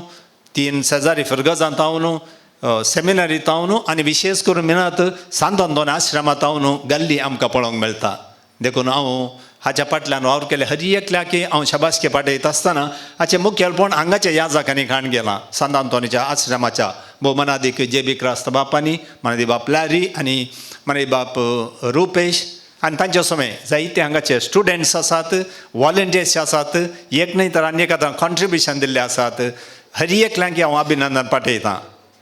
3 शेजारी फिरगजांत तावन, सेमिनारी तावन आनी विशेश करून मेहनत सांत आंतोनी आश्रमांत तावन गल्ली आमकां पळोवंक मेळटा. देखून हांव हाच्या फाटल्यान वावर केले हर एकल्याक हांव शाबासकी पाठयता आसतना हाचें मुखेलपण हांगाच्या याजकांनी काण गेलां. सांत आंतोनीच्या आश्रमाच्या भोव मनादीक जे बी क्रास्त बापांनी, मनादीक बाप लॅरी आनी मनादीक बाप रुपेश आनी तांचे समय जायते हांगाचे स्टुडंट्स आसात, वॉलंटियर्स आसात, एक न्हय तर आनी एक आतां कॉन्ट्रिब्युशन दिल्लें आसात. हर एकल्यांक हांव अभिनंदन पाठयतां.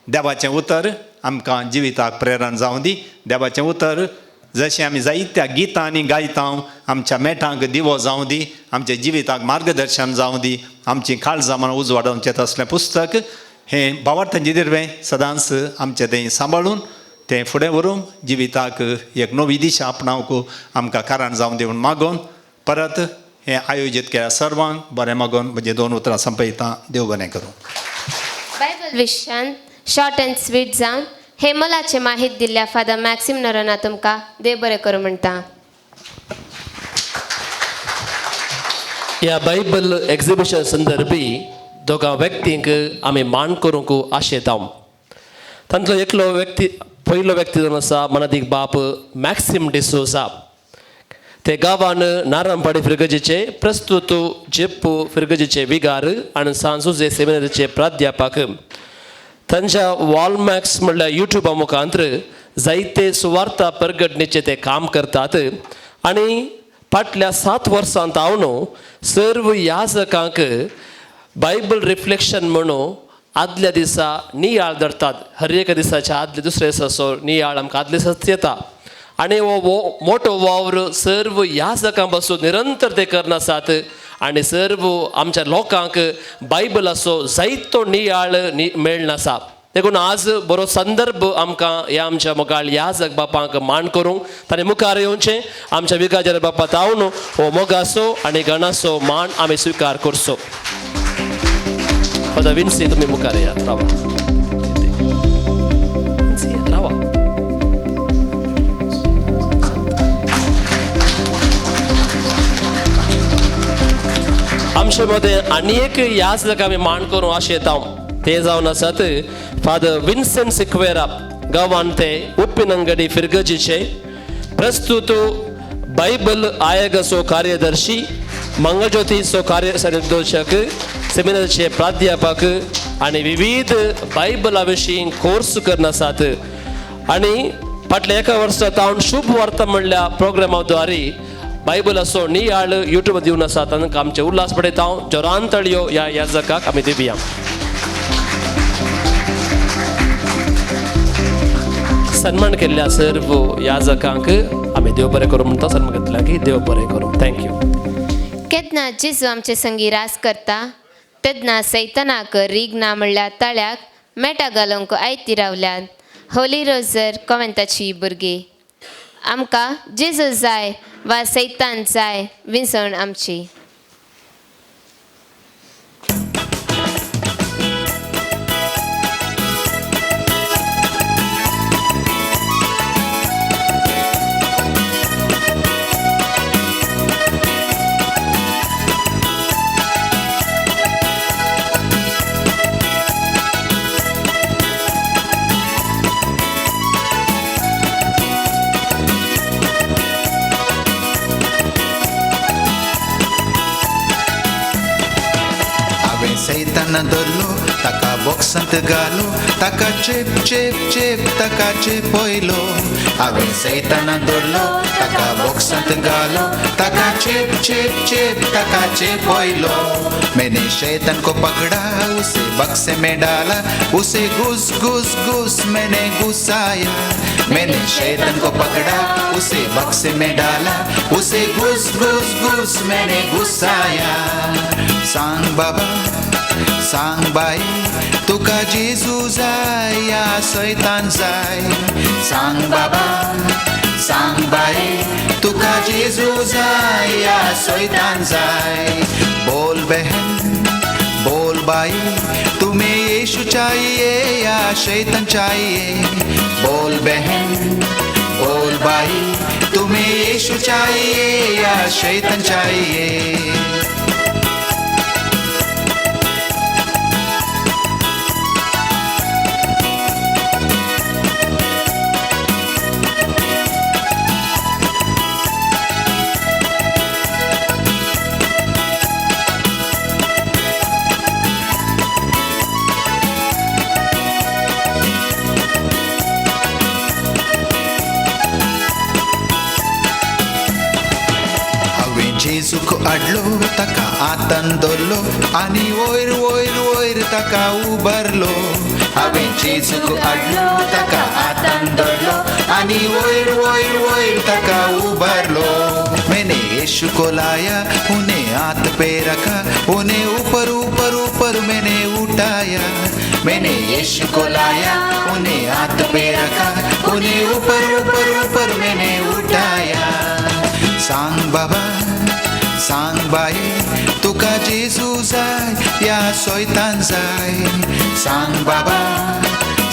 देवाचें उतर आमकां जिविताक प्रेरण जावं दी. देवाचें उतर जशें आमी जायत्या गितांनी गायता आमच्या मेटांक दिवो जावं दी, आमच्या जिविताक मार्गदर्शन जावं दी, आमची काळजां मनां उजवाडोवचें तसलें पुस्तक हें भावार्थांचें दिर्वें सदांच आमचें तें सांबाळून तें फुडें व्हरूंक जिविताक एक नवी दिशा आपणावंक आमकां कारण जावं दी म्हूण मागोवन परत हें आयोजीत केल्या सर्वांक बरें मागोवन म्हजी 2 उतरां संपयता. देव बरें करूं. बायबल विशयान शॉर्ट अँड स्वीट जावन हे मोलाचे माहीत दिल्ल्या फादर मॅक्सिम नोरोना तुमकां देव बरें करूं म्हणटा. ह्या बायबल एक्झिबिशन संदर्भी दोगां व्यक्तींक आमी मान करूंक आशेता. तांतलो एकलो व्यक्ती पयलो व्यक्ती जावन आसा मनादीक बाप मॅक्सिम डिसोजा. ते गांवान नारामपाडी फिरगजीचे प्रस्तुत जेप्पू फिरगजीचे विगार आनी सांजुजे सेमिनारीचे प्राध्यापक. तांच्या वॉलमॅक्स म्हणल्यार युट्यूबा मुखांतर जायते सुवार्ता परगटणेचें ते काम करतात आनी फाटल्या 7 वर्सांत हांव सर्व याजकांक बायबल रिफ्लेक्शन म्हणून आदल्या दिसा नियाळ धरतात. हर एका दिसाच्या आदल्या दुसऱ्या दिसाचो नियाळ आमकां आदल्या दिसाच येता आनी हो मोटो वावर सर्व याजकां पासून निरंतर ते करनासात आनी सर्व आमच्या लोकांक बायबलाचो जायतो नियाळ मेळनासा. देखून आज बरो संदर्भ आमकां ह्या आमच्या मुखार याजक बापांक मान करूंक ताणें मुखार येवचें आमच्या विगाजर बापा तावन हो मोगाचो आनी गणाचो मान आमी स्विकार करचो. फादर विन्सी तुमी मुखार येयात. रावा रावा. आमचे मदें आनी एक याजक आमी मान करूं अशें येता ते जावन आसात फादर विन्सेंट सिक्वेरा. गांवान ते उप्पिनंगडी फिरगजीचे प्रस्तुत बायबल आयोगाचो कार्यदर्शी, मंगलज्योतीचो कार्य निर्देशक, सेमिनारीचे प्राध्यापक आनी विविध बायबला विशीं कोर्स करून आसात आनी फाटल्या एका वर्सा तावन शुभ वार्ता म्हणल्या प्रोग्रामा द्वारे बायबलाचो नियाळ युट्यूब दिवन आसा. तांकां आमचे उल्हास पडयता जोरान तळयो ह्या याजकाक आमी दिवया. सन्मान केल्ल्या सर्व याजकांक आमी देव बरें करूं म्हणटा. सन्मान घेतल्या की देव बरें करूं. Thank you. केन्ना जेजू आमचे संगी रास करता तेन्ना सैतनाक रिगना म्हणल्यार तळ्याक मेटा घालूंक आयती रावल्यात होली रोजर कॉवेंताची भुरगीं. आमकां जेजू जाय वा सैतान जाय विंचवण आमची. सैताना धरलो ताका बॉक्सांत घालो ताका चेप चेप चेप ताका चेपयलो. हांवें सैताना धरलो ताका बॉक्सांत घालो ताका चेप चेप चेप ताका चेपयलो. मैंने शैतान को पकड़ा उसे बक्से में डाला उसे घुस घुस घुस मैंने घुसाया. मैंने शैतान को पकड़ा उसे बक्से में डाला उसे घुस घुस घुस मैंने घुसाया. सांग बाबा सांग बाई तुका जेजू जाय या सैतान जाय. सांग बाबा सांग बाई तुका जेजू जाय या सैतान जाय. बोल बहन बोल बाई तुम्हें यीशु चाहिए या शैतान चाहिए. बोल बहन बोल बाई तुम्हें यीशु चाहिए या शैतान चाहिए. जेजूक हाडलो ताका हातान धरलो आनी वयर वयर वयर ताका उबारलो. हांवें जेजूक हाडलो ताका हातान धरलो आनी वयर वयर वयर ताका उबारलो. मैंने यीशु को लाया उन्हें हाथ पे रखा उन्हें ऊपर ऊपर ऊपर मैंने उठाया. मैंने यीशु को लाया उन्हें हाथ पे रखा उन्हें ऊपर ऊपर ऊपर मैंने उठाया. सांग बाबा सांग बाई तुका जेजू जाय या सैतान जाय. सांग बाबा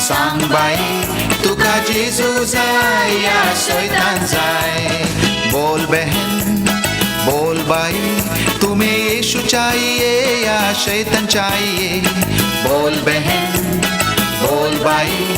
सांग बाई तुका जेजू जाय या सैतान जाय. बोल बहन बोल बाई तुम्हें यीशु चाहिए या शैतान चाहिए. बोल बहन बोल बाई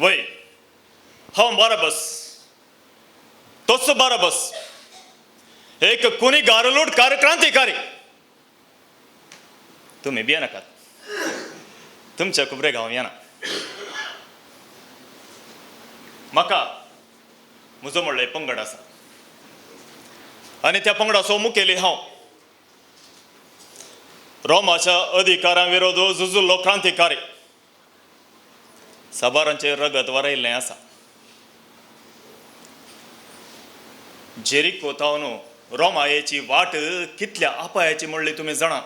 वय, हांव बाराबस, तोच बाराबस, एक कुनी गारलूट क्रांतिकारी. तुमी भियेनाकात, तुमच्या कुबरेक हांव येना. म्हाका म्हजो म्हणल्यार पंगड आसा आनी त्या पंगडाचो मुखेली हांव. रोमाच्या अधिकारां विरोध झुजुल्लो क्रांतिकारी, साबारांचें रगत वरयल्लें आसा. जेरिको थावन रोमायेची वाट कितल्या अपायाची म्हणली तुमी जाणा,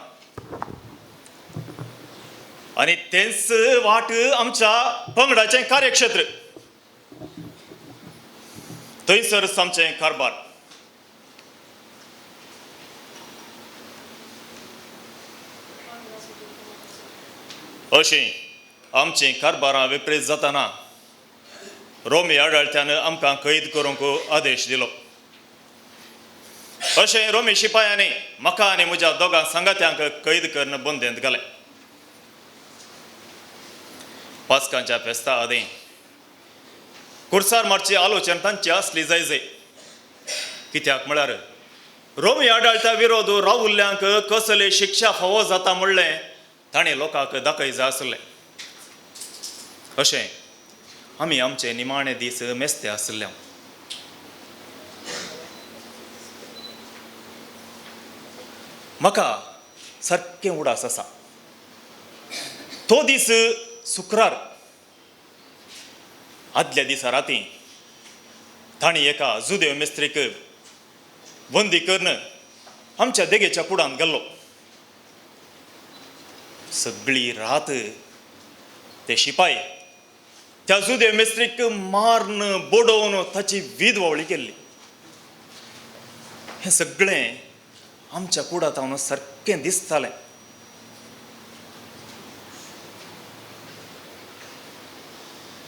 आनी तेंच वाट आमच्या पंगडाचें कार्यक्षेत्र. थंयसरच आमचें कारभार. अशीं आमचीं कारभारां विपरीत जाताना रोमी आडळत्यान आमकां कैद करूंक आदेश दिलो. अशें रोमी शिपायांनी म्हाका आनी म्हज्या दोगां सांगात्यांक कैद करून बंदेंत घालें. पास्कांच्या फेस्ता आदीं कुर्सार मारची आलोचन तांची आसली जाय जाय. कित्याक म्हळ्यार रोमी आडळत्या विरोध रावुल्ल्यांक कसली शिक्षा फावो जाता म्हणलें ताणें लोकांक दाखय जाय आसलें. अशें आमी आमचे निमाणे दीस मेस्ते आसले. म्हाका सारकें उडास आसा तो दीस शुक्रार. आदल्या दिसा राती तांणी एका जुदेव मिस्त्रीक बंदी करून आमच्या देगेच्या कुडांत गेल्लो. सगळी रात ते शिपाय त्या जुदेव मिस्त्रीक मारून बडोवन ताची वीद वावळी केल्ली. हें सगळें आमच्या कुडांत हांव सारकें दिसतालें.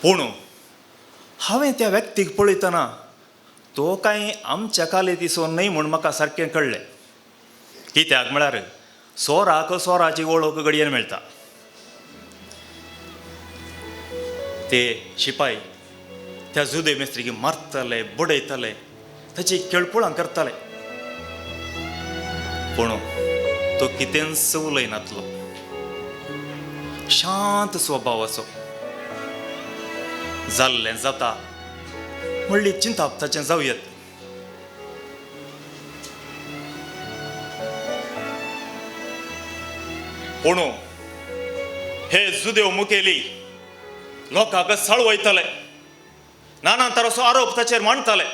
पूण हांवें त्या व्यक्तीक पळयतना तो कांय आमच्या कालेतीचो न्हय म्हूण म्हाका सारकें कळ्ळें. कित्याक म्हळ्यार सोराक सोराची वळख घडयेन मेळटा. ते शिपाय त्या जुदे मिस्त्रीक मारताले, बडयताले, ताची केळकुळां करताले. पूण तो कितेंच उलयनातलो, शांत स्वभावाचो. जाल्लें जाता म्हणली चिंताप ताचें जावं येत. पूण हे जुदेव मुखेली लोकांक साळवयताले, नाना तराचो आरोप ताचेर मांडटाले.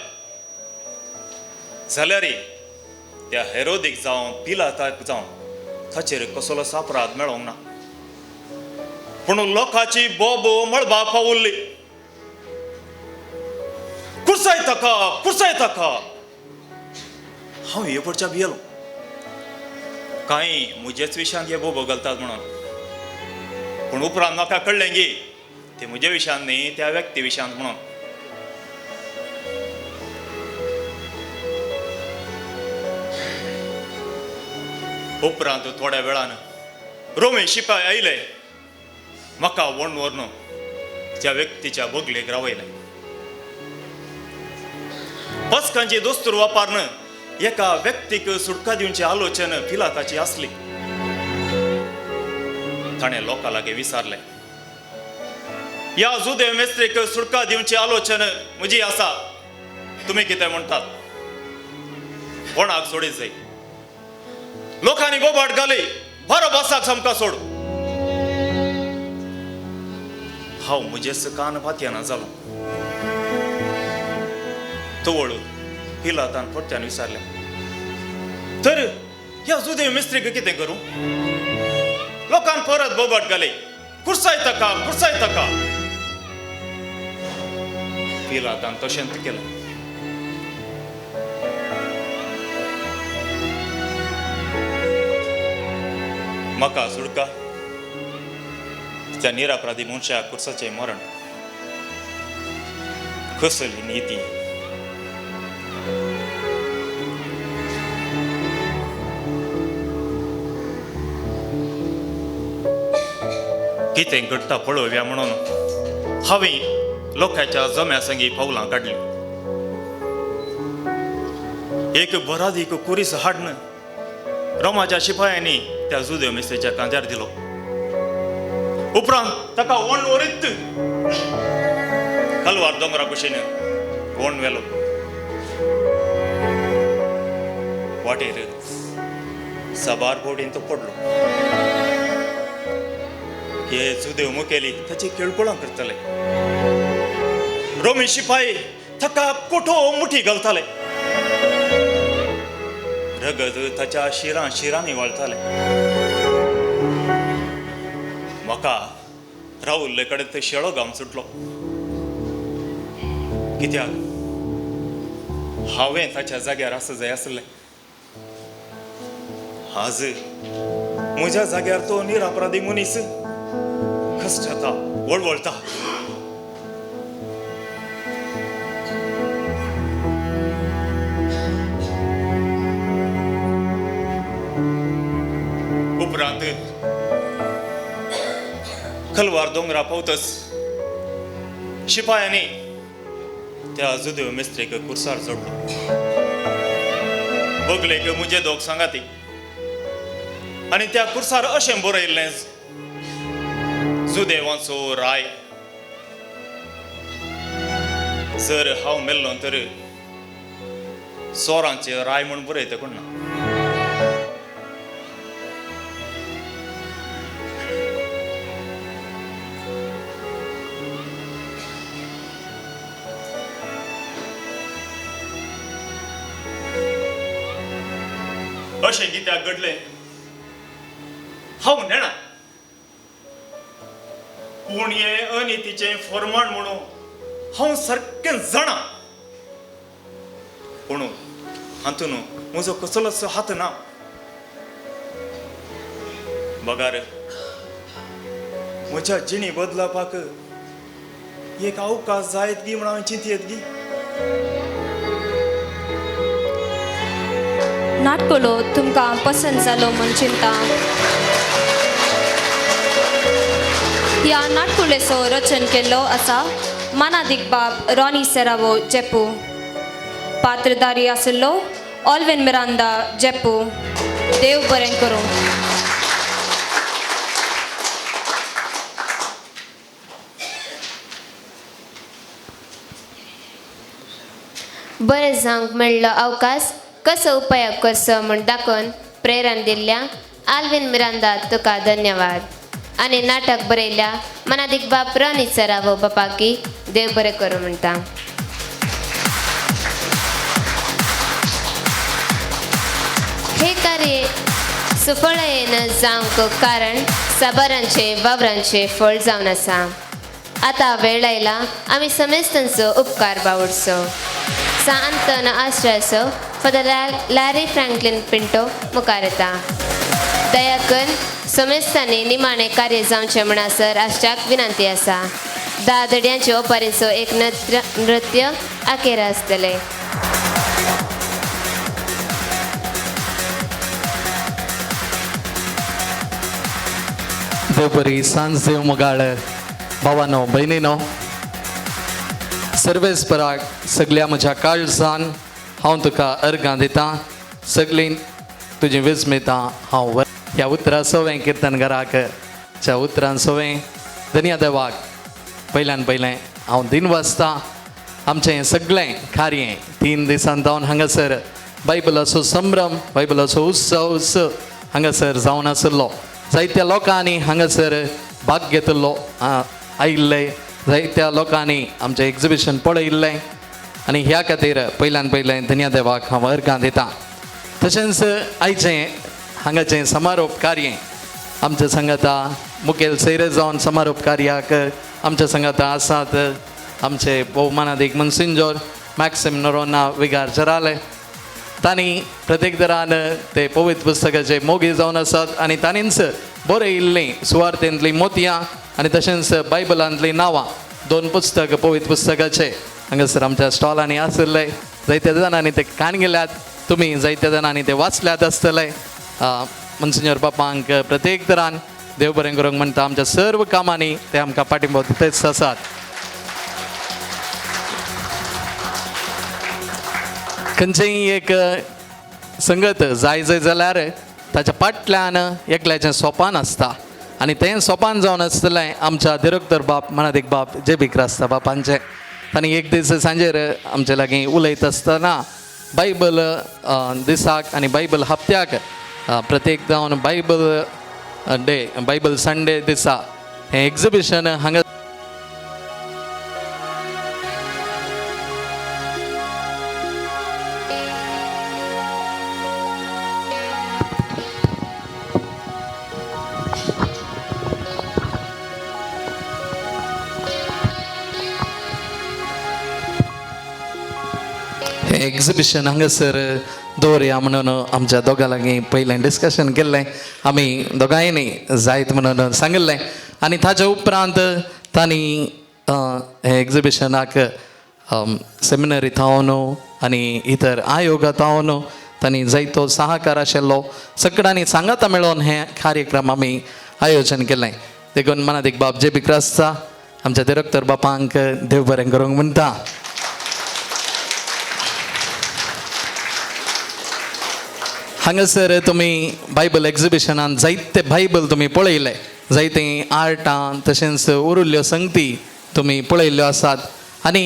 जाल्यार त्या हेरोदीक जावं पिलाताक जावं ताचेर कसलोच अपराध मेळोंक ना. पूण लोकांची बोब मळबा पावुल्ली. कुर्साय ताका, कुर्साय ताका. हांव हे पडच्या भियेलो, कांय म्हजेच विशयांत हे बोबो घालतात म्हणून. पूण उपरांत म्हाका कळ्ळें की ते म्हज्या विशयांत न्ही, त्या व्यक्ती विशयांत म्हणून. उपरांत थोड्या वेळान रोमी शिपाय आयले, म्हाका वण व्हरून त्या व्यक्तीच्या बगलेक रावयलें. पस्कांची दोस्तूर वापरून एका व्यक्तीक सुटका दिवची आलोचन पिलाताची आसली. ताणें लोकां लागीं विचारलें, ह्या जुदेव मेस्त्रीक सुटका दिवची आलोचन म्हजी आसा, तुमी कितें म्हणटात? कोणाक सोडीत जाय? लोकांनी बोबाट घाली, बरोबसाक सामकां सोड. हांव म्हजेच कान पातयेना जालो. तवळ पिलातान परत्यान विचारलें, तर ह्या जुदेव मिस्त्रीक कितें करूं? लोकान परत बोबाट घाली, कुर्साय ताका, कुर्साय ताका. पिलातान तशेंच केलें. म्हाका सुडका त्या निरापराधी मनशाक कुर्साचें मरण कसली नीती? कितें घडटा पळोवया म्हणून हांवें लोकांच्या जम्या संगी पावलां काडली. एक बरादीक कुरीस हाडन रोमाच्या शिपायांनी त्या जुदेव मेस्त्रीच्या कांद्यार दिलो. उपरांत ताका ओण वरीत कलवार दोंगरा कुशीन ओण व्हेलो. वाटेर साबार बोडीन तो पडलो. हे जुदेव मुखेली ताची केळकुळां करतले. रोमी शिपाई ताका कोठो मुठी घालताले. रगत ताच्या शिरां शिरांनी वळताले. म्हाका रावुल्ले कडेन ते शेळो घाम सुटलो. कित्याक हांवें ताच्या जाग्यार आसा जाय आसलें. आज म्हज्या जाग्यार तो निरापराधी मनीस कश्टता, वळवळटा. उपरांत कलवार दोंगरा पावतच शिपायांनी त्या जुदेव मिस्त्रीक कुर्सार जोडलो. बगलेक म्हजे दोग सांगाती आनी त्या कुर्सार अशें बरयल्लें, जुदेवांचो राय. जर हांव मेल्लो तर चोरांचे राय म्हूण बरयता कोण ना. अशें कित्याक घडलें हांव नेणा, पूण हें अनितीचें फरमाण म्हणून हांव सारकें जाणा. पूण हातून म्हजो कसलोच हात ना. बगार म्हज्या जिणी बदलपाक एक अवकाश जायत गी म्हूण हांवें चिंतयेत गी. नाटकुलो तुमकां पसंत जालो म्हूण चिंता. ह्या नाटकुलेचो रचन केल्लो आसा मानादीक बाब रॉनी सेरावो जेपू, पात्रदारी आशिल्लो ऑल्विन मिरांदा जेपू. देव बरें करूं. बरें जावंक मेळ्ळो अवकाश कसो उपयोग करचो म्हूण दाखोवन प्रेरण दिल्ल्या आल्विन मिरांदा तुका धन्यवाद. आनी नाटक बरयल्या मनादीक बाप रॉनी सरावो बापाकी देव बरें करूं म्हणटा. हे कार्य सुफळयेन जावंक कारण साबारांचे वावरांचे फळ जावन आसा. आतां वेळ आयला आमी समेस्तांचो उपकार बावडचो. सांतन आश्रयाचो फादर लॅरी फ्रँकलिन पिंटो मुखार येता. दया करून समेस्तांनी निमाणें कार्य जावचें म्हणसर आसच्याक विनंती आसा. 10 धड्यांचे ओपारींचो एक नृत्य अखेर आसतलें. देव बरी सांज देव मोगाळ भावानो भयणीनो, सर्वेस्पराक सगल्या म्हज्या काळजान हांव तुका अर्गां दितां. सगळीं तुजी विस्मितां हांव ह्या उतरां सवें किर्तनघराक च्या उतरां सवें धन्या देवाक पयल्यान पयलें हांव दिन वाचतां. आमचें सगळें कार्य 3 दिसां जावन हांगासर बायबलाचो संभ्रम, बायबलाचो उत्सव हांगासर जावन आशिल्लो. जायत्या लोकांनी हांगासर भाग घेतिल्लो आयिल्ले, जायत्या लोकांनी आमचें एक्झिबिशन पळयिल्लें आनी ह्या खातीर पयल्यान पयलें धन्या देवाक हांव अर्गां दितां. तशेंच आयचें हांगाचें समारोप कार्य आमच्या सांगाता मुखेल सैरे जावन समारोप कार्याक आमच्या सांगाता आसात आमचे भोवमानादीक मनसिंजोर मॅक्सिम नोरोना विगार जराले. तांणी प्रत्येक दरान ते पवित्र पुस्तकाचे मोगी जावन आसात आनी तांणीच बरयिल्लीं सुवार्थेंतलीं मोतयां आनी तशेंच बायबलांतलीं नांवां 2 पुस्तक पवित्र पुस्तकाचे हांगासर आमच्या स्टॉलांनी आशिल्ले. जायत्या जाणांनी ते कान गेल्यात, तुमी जायत्या जाणांनी ते वाचल्यात आसतले. मनसिंजोर बापांक प्रत्येक तरान देव बरें करूंक म्हणटा. आमच्या सर्व कामांनी ते आमकां पाठिंबो दितच आसात. खंयचेंय एक संगत जाय जाय जाल्यार ताच्या फाटल्यान एकल्याचें सोपान आसता आनी तें सोपान जावन आसतलें आमच्या दिरक्तर बाप मनादीक बाप जे बी क्रास्ता बापांचें. तांणी एक दीस सांजेर आमचे लागीं उलयत आसतना बायबल दिसाक आनी बायबल हप्त्याक प्रत्येक जावन बायबल डे बायबल संडे दिसा हें एक्झिबिशन हांगा एक्झिबिशन हांगासर दवरया म्हणून आमच्या दोगां लागीं पयलें डिस्कशन केल्लें, आमी दोगांयनी जायत म्हणून सांगिल्लें आनी ताच्या उपरांत तांणी हे एक्झिबिशनाक सेमिनरी थावन आनी इतर आयोगा थावन तांणी जायतो सहकार आशिल्लो. सगळ्यांनी सांगाता मेळोवन हे कार्यक्रम आमी आयोजन केलें. देखून मनादीक बाब जे बी क्रास्ता आमच्या दिरक्तर बापांक देव बरें करूंक म्हणटा. हांगासर तुमी बायबल एक्झिबिशनान जायते बायबल तुमी पळयले, जायते आर्टां तशेंच उरिल्ल्यो संगती तुमी पळयल्ल्यो आसात आनी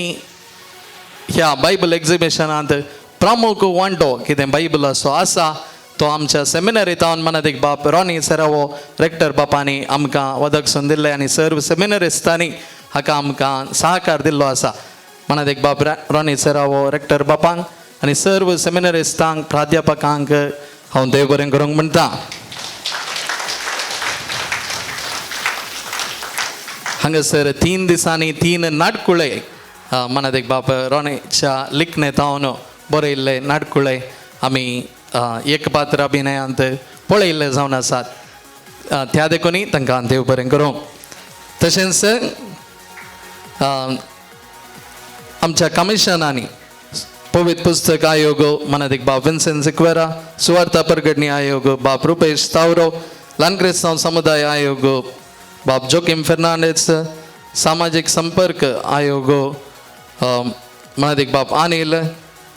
ह्या बायबल एक्झिबिशनांत प्रमुख वांटो कितें बायबलाचो आसा तो आमच्या सेमिनरी थावन मनादीक बाप रॉनी सेरावो रेक्टर बापांनी आमकां वदकसून दिल्लें आनी सर्व सेमिनरिस्तांनी हाका आमकां सहकार दिल्लो आसा. मनादीक बाप रॉनी सेरावो रेक्टर बापांक आनी सर्व सेमिनरिस्तांक प्राध्यापकांक हांव देव बरें करूंक म्हणटा. हांगासर 3 दिसांनी 3 नाटकुळे मनादीक बाप रोनीच्या लिखणे थावन बरयल्ले नाटकुळे आमी एक पात्र अभिनयांत पळयल्ले जावन आसात. त्या देखूनय तांकां देव बरें करूं. तशेंच आमच्या कमिशनांनी पवित्र पुस्तक आयोग मनादीक बाब विन्सेंट सिक्वेरा, सुवार्ता परगटणी आयोग बाब रुपेश तावरो, ल्हान क्रिस्तांव समुदाय आयोग बाब जोकीम फेर्नांडीस, सामाजीक संपर्क आयोग मनादीक बाब अनिल,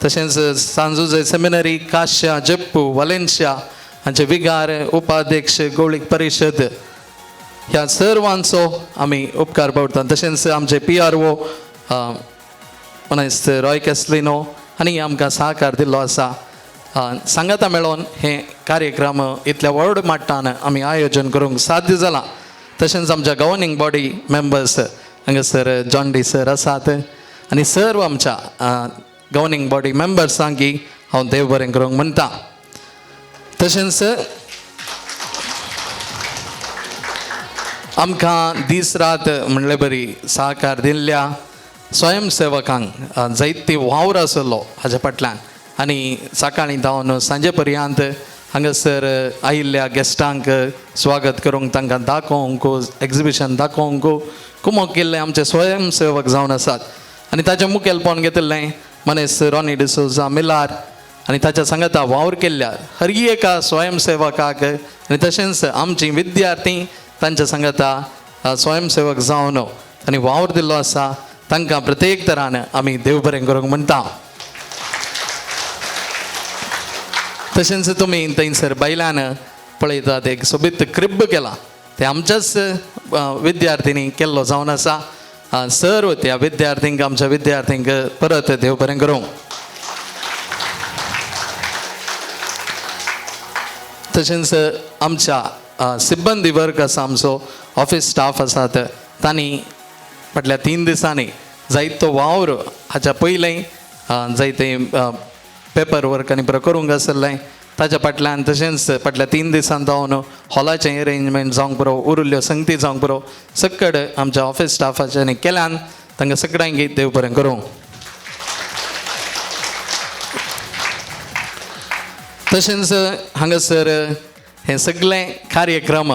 तशेंच सांजुजे सेमिनरी काश्या जप्पू वालेन्शिया हांचे विगार उपाध्यक्ष गोळीक परिशद ह्या सर्वांचो आमी उपकार पावतात. तशेंच आमचे PRO मनेस्त रॉय कॅसलिनो आनी आमकां सहकार दिल्लो आसा. सांगाता मेळोवन हे कार्यक्रम इतल्या व्हड मट्टान आमी आयोजन करूंक साध्य जालां. तशेंच आमच्या गवर्निंग बॉडी मेंबर्स हांगासर जॉन डी सर आसात आनी सर्व आमच्या गवर्निंग बॉडी मेंबर्सांकी हांव देव बरें करूंक म्हणटा. तशेंच आमकां दीस रात म्हणले बरी सहकार दिल्ल्या स्वयंसेवकांक जायती वावर आसलो हाज्या फाटल्यान आनी सकाळीं धांवन सांजे पर्यंत हांगासर आयिल्ल्या गेस्टांक स्वागत करूंक तांकां दाखोवंक एक्झिबिशन दाखोवंक कुमोक केल्ले आमचे स्वयंसेवक जावन आसात आनी ताचें मुखेलपण घेतिल्लें मनेस रॉनी डिसोजा मिलार आनी ताच्या सांगाता वावर केल्ल्या हर एका स्वयंसेवकाक आनी तशेंच आमची विद्यार्थी तांच्या सांगाता स्वयंसेवक जावन आनी वावर दिल्लो आसा. तांकां प्रत्येक तरान आमी देव बरें करूंक म्हणटा. तशेंच तुमी थंयसर बायल्यान पळयतात एक सोबीत क्रिब्ब केला तें आमच्याच विद्यार्थ्यांनी केल्लो जावन आसा. सर्व त्या विद्यार्थ्यांक आमच्या विद्यार्थ्यांक परत देव बरें करूं. तशेंच आमच्या सिब्बंदी वर्ग आसा आमचो ऑफिस स्टाफ आसात तांणी फाटल्या 3 दिसांनी जायतो वावर हाच्या पयलें जायते पेपर वर्क आनी बरें करूंक आसलें ताच्या फाटल्यान तशेंच फाटल्या 3 दिसां जावन हॉलाचें एरेंजमेंट जावंक पुरो उरिल्ल्यो संगती जावंक पुरो सकड आमच्या ऑफिस स्टाफाच्यानी केल्यान तांकां सगळ्यांक देव बरें करूं. तशेंच हांगासर हे सगळे कार्यक्रम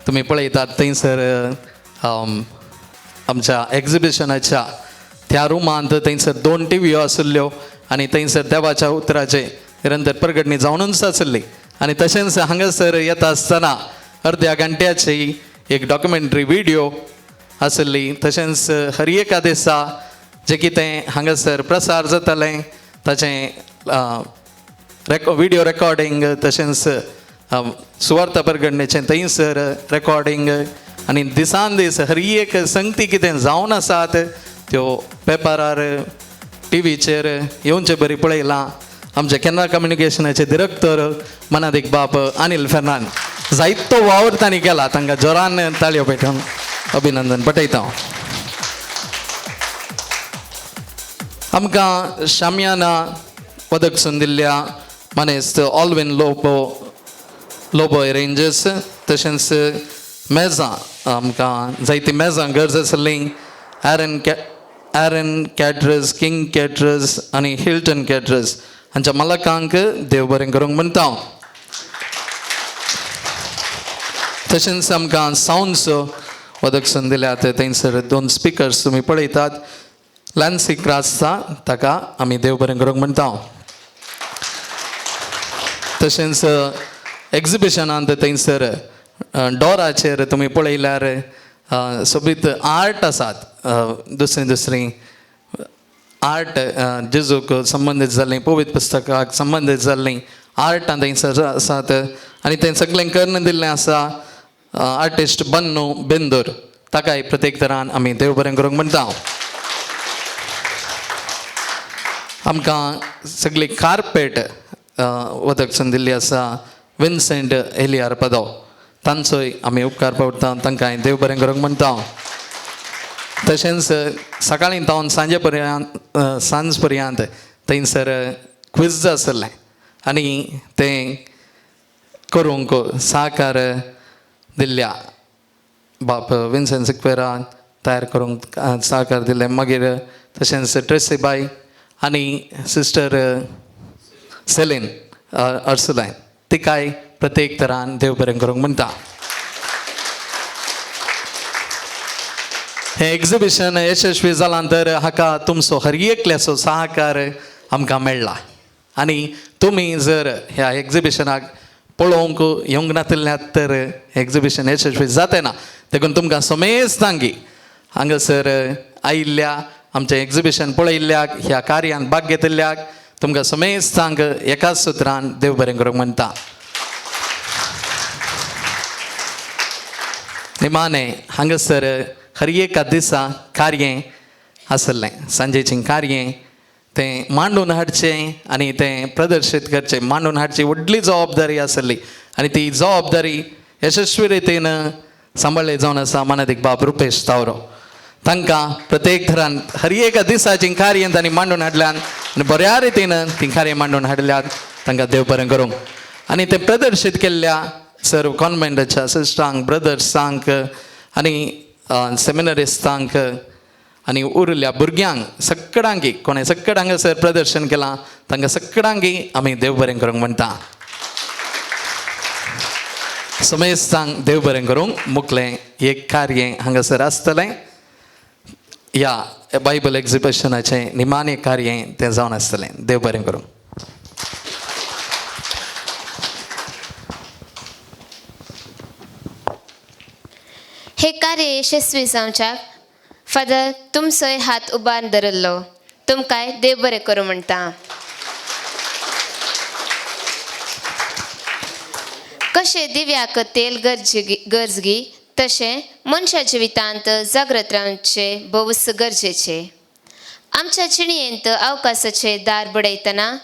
तुमी पळयतात थंयसर आमच्या एक्झिबिशनाच्या त्या रुमांत थंयसर 2 टीव्हीयो आशिल्ल्यो आनी थंयसर देवाच्या उतराचे निरंतर परगटणी जावनूच आसली आनी तशेंच हांगासर येता आसतना अर्द्या घंट्याची एक डॉक्युमेंटरी व्हिडियो आसली. तशेंच हर एका दिसा जें कितें हांगासर प्रसार जातालें ताचें विडियो रेकॉर्डिंग तशेंच सुवार्ता परगडणेचें थंयसर रेकॉर्डिंग आनी दिसान दीस हर एक संगती कितें जावन आसात त्यो पेपरार टिवीचेर येवचे बरी पळयलां. आमचे केनरा कम्युनिकेशनाचे डिरेक्टर मनादीक बाप अनिल फेर्नांद जायतो वावर तांणी केला, तांकां जोरान ताळयो पेटोवन अभिनंदन पटयता. आमकां शामियाना वदक दिल्ल्या मानेस्त ऑलविन लोबो लोबो रेंजर्स तशेंच मेजां आमकां जायतीं मेजां गरज आसलीं एरन कॅटरर्स किंग कॅटरर्स आनी हिल्टन कॅटरर्स हांच्या मालकांक देव बरें करूंक म्हणटा. तशेंच आमकां सावंड्स वदक दिल्यात थंयसर 2 स्पिकर्स तुमी पळयतात लॅन्सी क्रासचा ताका आमी देव बरें करूंक म्हणटा. तशेंच एक्झिबिशनांत थंयसर डोराचेर तुमी पळयल्यार सोबीत आर्ट आसात दुसरी दुसरी आर्ट जेजूक संबंदीत जाल्लीं पवित्र पुस्तकाक संबंदीत जाल्लीं आर्टां थंयसर आसात आनी तें सगळें करून दिल्लें आसा आर्टिस्ट बन्नू बेंदूर ताकाय प्रत्येक तरान आमी देव बरें करूंक म्हणटा. आमकां सगळी कार्पेट वदक दिल्ली आसा विन्सेंट एलियार पदो तांचोय आमी उपकार पडटा, तांकां देव बरें करूंक म्हणटा. तशेंच सकाळीं तावन सांजे पर्यंत सांज पर्यंत थंयसर क्विज आसलें आनी तें करूंक साकार दिल्ल्या बाप विन्सेंट सिक्वेरा तयार करूंक साकार दिल्लें. मागीर तशेंच ट्रेसीबाय आनी सिस्टर सेलीन अर्सुलायन तिकाय प्रत्येक तरान देव बरें करूंक म्हणटा. हें एक्झिबिशन यशस्वी जालां तर हाका तुमचो हर एकल्याचो सहकार आमकां मेळ्ळा आनी तुमी जर ह्या एक्झिबिशनाक पळोवंक येवंक नातिल्ल्यात तर एक्झिबिशन यशस्वी जाते ना. देखून तुमकां समेस्तांकी हांगासर आयिल्ल्या आमचें एक्झिबिशन पळयिल्ल्याक ह्या कार्यान भाग घेतिल्ल्याक तुमकां समेस्तांक एकाच सुत्रान देव बरें करूंक म्हणटा. निमाणें हांगासर हर एका दिसा कार्य आसलें सांजेचें कार्य तें मांडून हाडचें आनी तें प्रदर्शीत करचें मांडून हाडची व्हडली जबाबदारी आसली आनी ती जबाबदारी यशस्वी रितीन सांबाळ्ळी जावन आसा मानादीक बाब रुपेश तावरो. तांकां प्रत्येक थरान हर एका दिसाचीं कार्य तांणी मांडून हाडल्यान आनी बऱ्या रितीन तीं कार्य मांडून हाडल्यात तांकां देव बरें करूंक. आनी तें प्रदर्शीत केल्ल्या सर्व कॉन्वेंटाच्या सिस्टरांक ब्रदर्सांक आनी सेमिनरिस्तांक आनी उरिल्ल्या भुरग्यांक सगळ्यांकी कोणें सगळ्यांक हांगासर प्रदर्शन केलां तांकां सगळ्यांकी आमी देव बरें करूंक म्हणटा. समेस्तांक देव बरें करूंक मुखलें एक कार्य हांगासर आसतलें ह्या बायबल एक्झिबिशनाचें निमाणें कार्य तें जावन आसतलें. देव बरें करूंक. हे कार्य यशस्वी जावच्याक फादर तुमचोय हात उबार धरिल्लो तुमकांय देव बरें करूं म्हणटा. कशें दिव्याक तेल गरजगी तशें मनशा जिवितांत जागृत रावचें भोवच गरजेचें. आमच्या जिणेंत अवकाशाचें दार बडयतना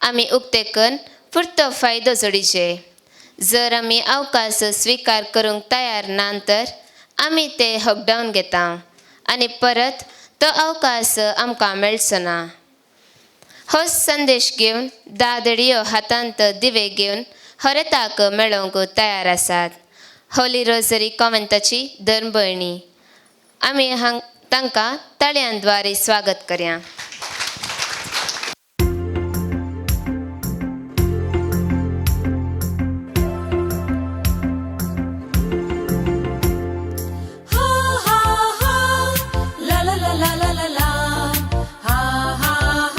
आमी उक्तें करून पुरतो फायदो जोडीचे. जर आमी अवकाश स्विकार करूंक तयार ना तर आमी ते हकडावन घेता आनी परत तो अवकाश आमकां मेळचो ना. हो संदेश घेवन 10 देडयो हातांत दिवे घेवन हरेताक मेळोवंक तयार आसात. होली रोजरी कॉन्वेंटाची धर्मभयणी आमी तांकां ताळयांद्वारे स्वागत करया. Ha ha ha.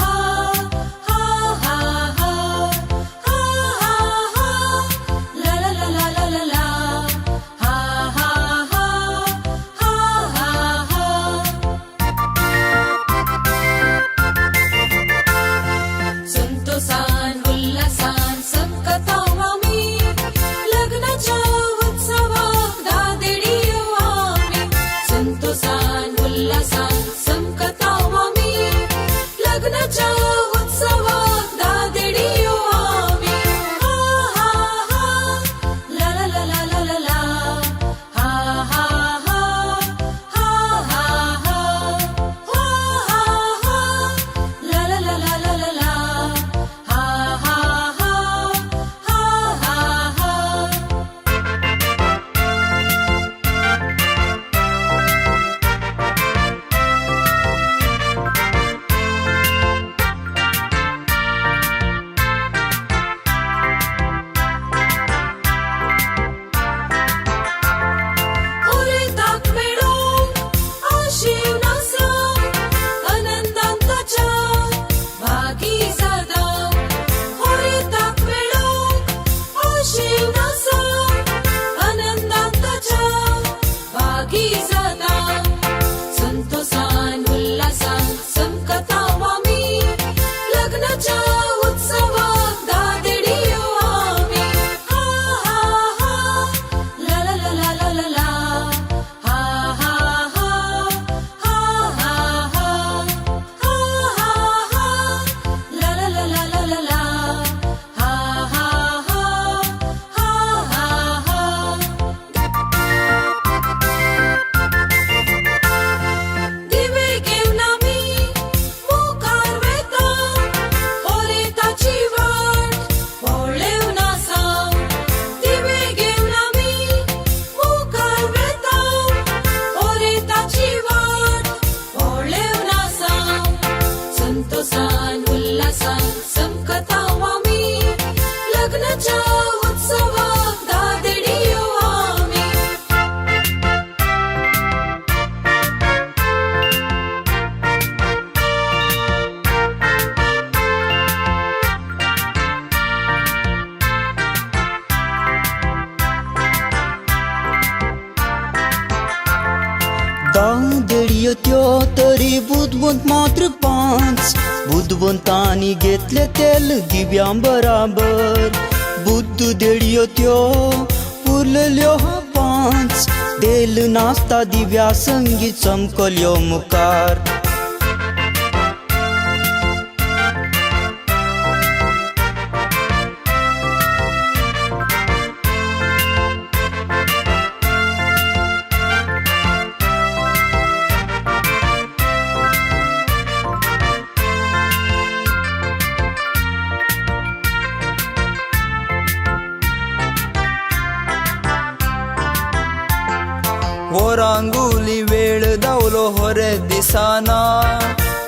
देडयो त्यो तरी बुदवंत मात्र 5 बुदवंतांनी घेतले तेल दिव्यां बराबर बुद्ध देडयो त्यो पुरलेल्यो 5 तेल नासता दिव्या संगी चमकल्यो मुखार. रांगोली वेळ धांवलो होरे दिसाना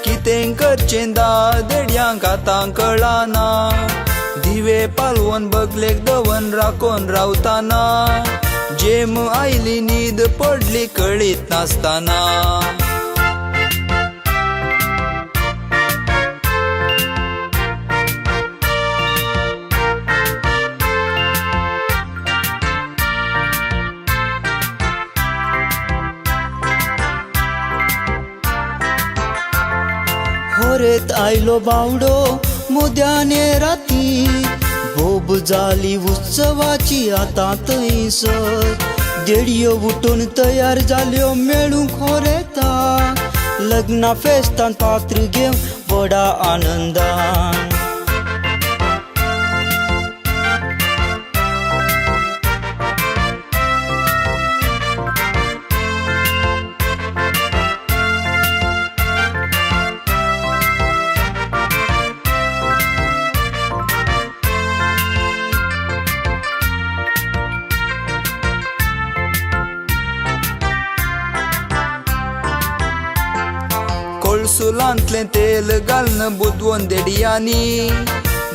कितें करचें देडयांक आतां कळना दिवे पालवन बगलेक दवन राखोन रावताना जेम आयली न्हीद पडली कळीत नासतना. होरेत आयलो बावडो मुद्याने राती बोब जाली उत्सवाची आतां थंयसर देडयो उठून तयार जाल्यो मेळूंक होरेता लग्ना फेस्तान पात्र घेवन व्हडा आनंदान. कोळसुलांतलें तेल घालून बुदवंत देडयांनी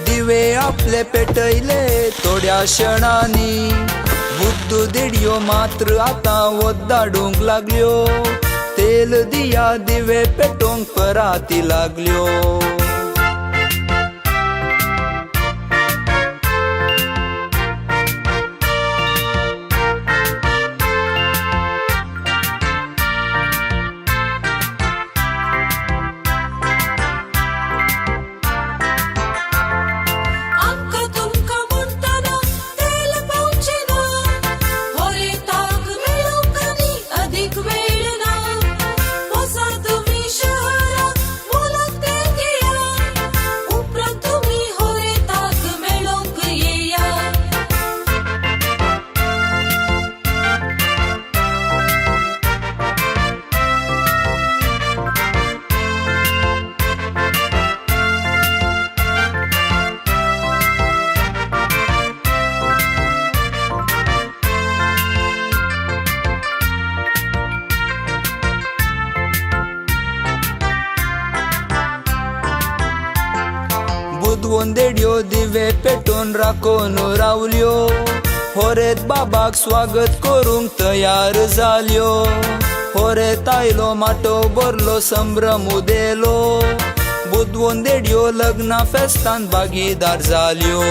दिवे आपले पेटयले थोड्या क्षणांनी बुद्ध देडयो मात्र आतां वत धाडूंक लागल्यो तेल दिया दिवे पेटोवंक पराती लागल्यो. बुदवंत देडयो दिवे पेटोवन राखोन रावल्यो होरेत बाबाक स्वागत करूंक तयार जाल्यो होरेत आयलो माटो भरलो संभ्रम उदेलो बुदवंत देडयो लग्ना फेस्तान भागीदार जाल्यो.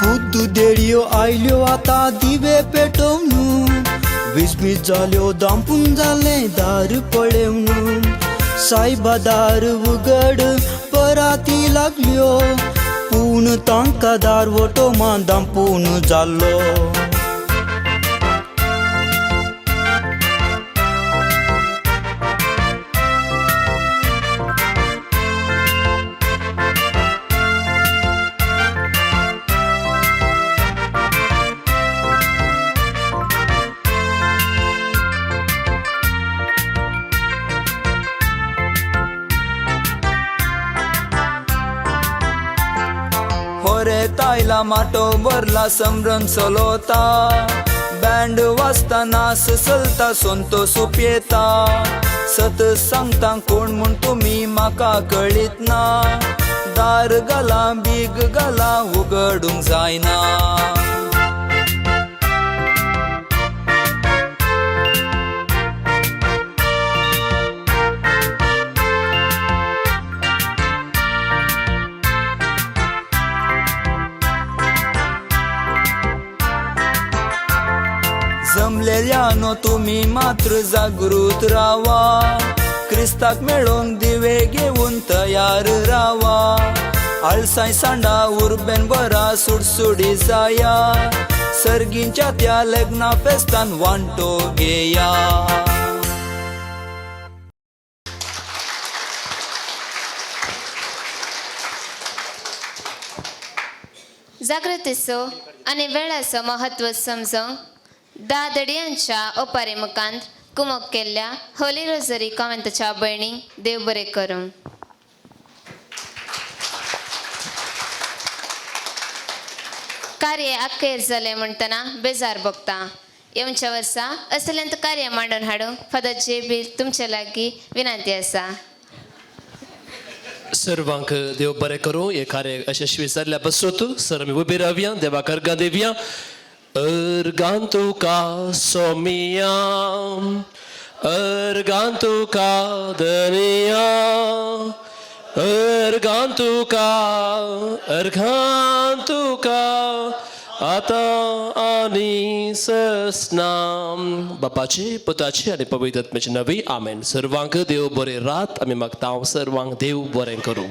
बुद्ध देडयो आयल्यो आतां दिवे पेटोवन विस्मीत जाल्यो दांपून जालें दार पळेवन सायबा दार उगड पराती लागल्यो पूण तांकां दार वटोमान दांपून जाल्लो. होरेत आयला चलता, माटो भरला संभ्रम चलता, बँड वाजता नास चलता, सोंतो सुपयेता. सत सांगता कोण म्हूण तुमी म्हाका कळीत ना, दार घाला बीग घाला उगडूंक जायना. जमलेल्यानो तुमी मात्र जागृत रावा, क्रिस्ताक मेळोंक दिवे घेवन तयार रावा. आळसाय सांडा उर्बेन बरा सुडसुडी जाया, सर्गींच्या त्या लग्ना फेस्तान वांटो घेया. जागृतीचो आनी वेळाचो महत्व समजूंक 10 दडियांच्या ओपारी मुखांत कुमक केल्ल्या होली रोजरी कॉन्व्हेंटाच्या भयणींक देव बरें करूं. कार्य अखेर जालें म्हणटना बेजार भोगता. येवच्या वर्सा असल्यांत कार्य मांडून हाडूंक फादर जे तुमचे लागीं विनंती आसा. सर्वांक देव बरें करूं. हे कार्य यशस्वी जाल्ल्या बसोत सर आमी उबी रावया, देवाक अर्गां दिवया. अर्गां तुका सोमिया, अर्गां तुका धनिया, अर्गां तुका, अर्गां तुका आतां आनी ससनाम. बापाचे पुताचे आनी पवित्र आत्म्याचे नवी आमेन. सर्वांक देव बरें रात. आमी मागता सर्वांक देव बरें करूं.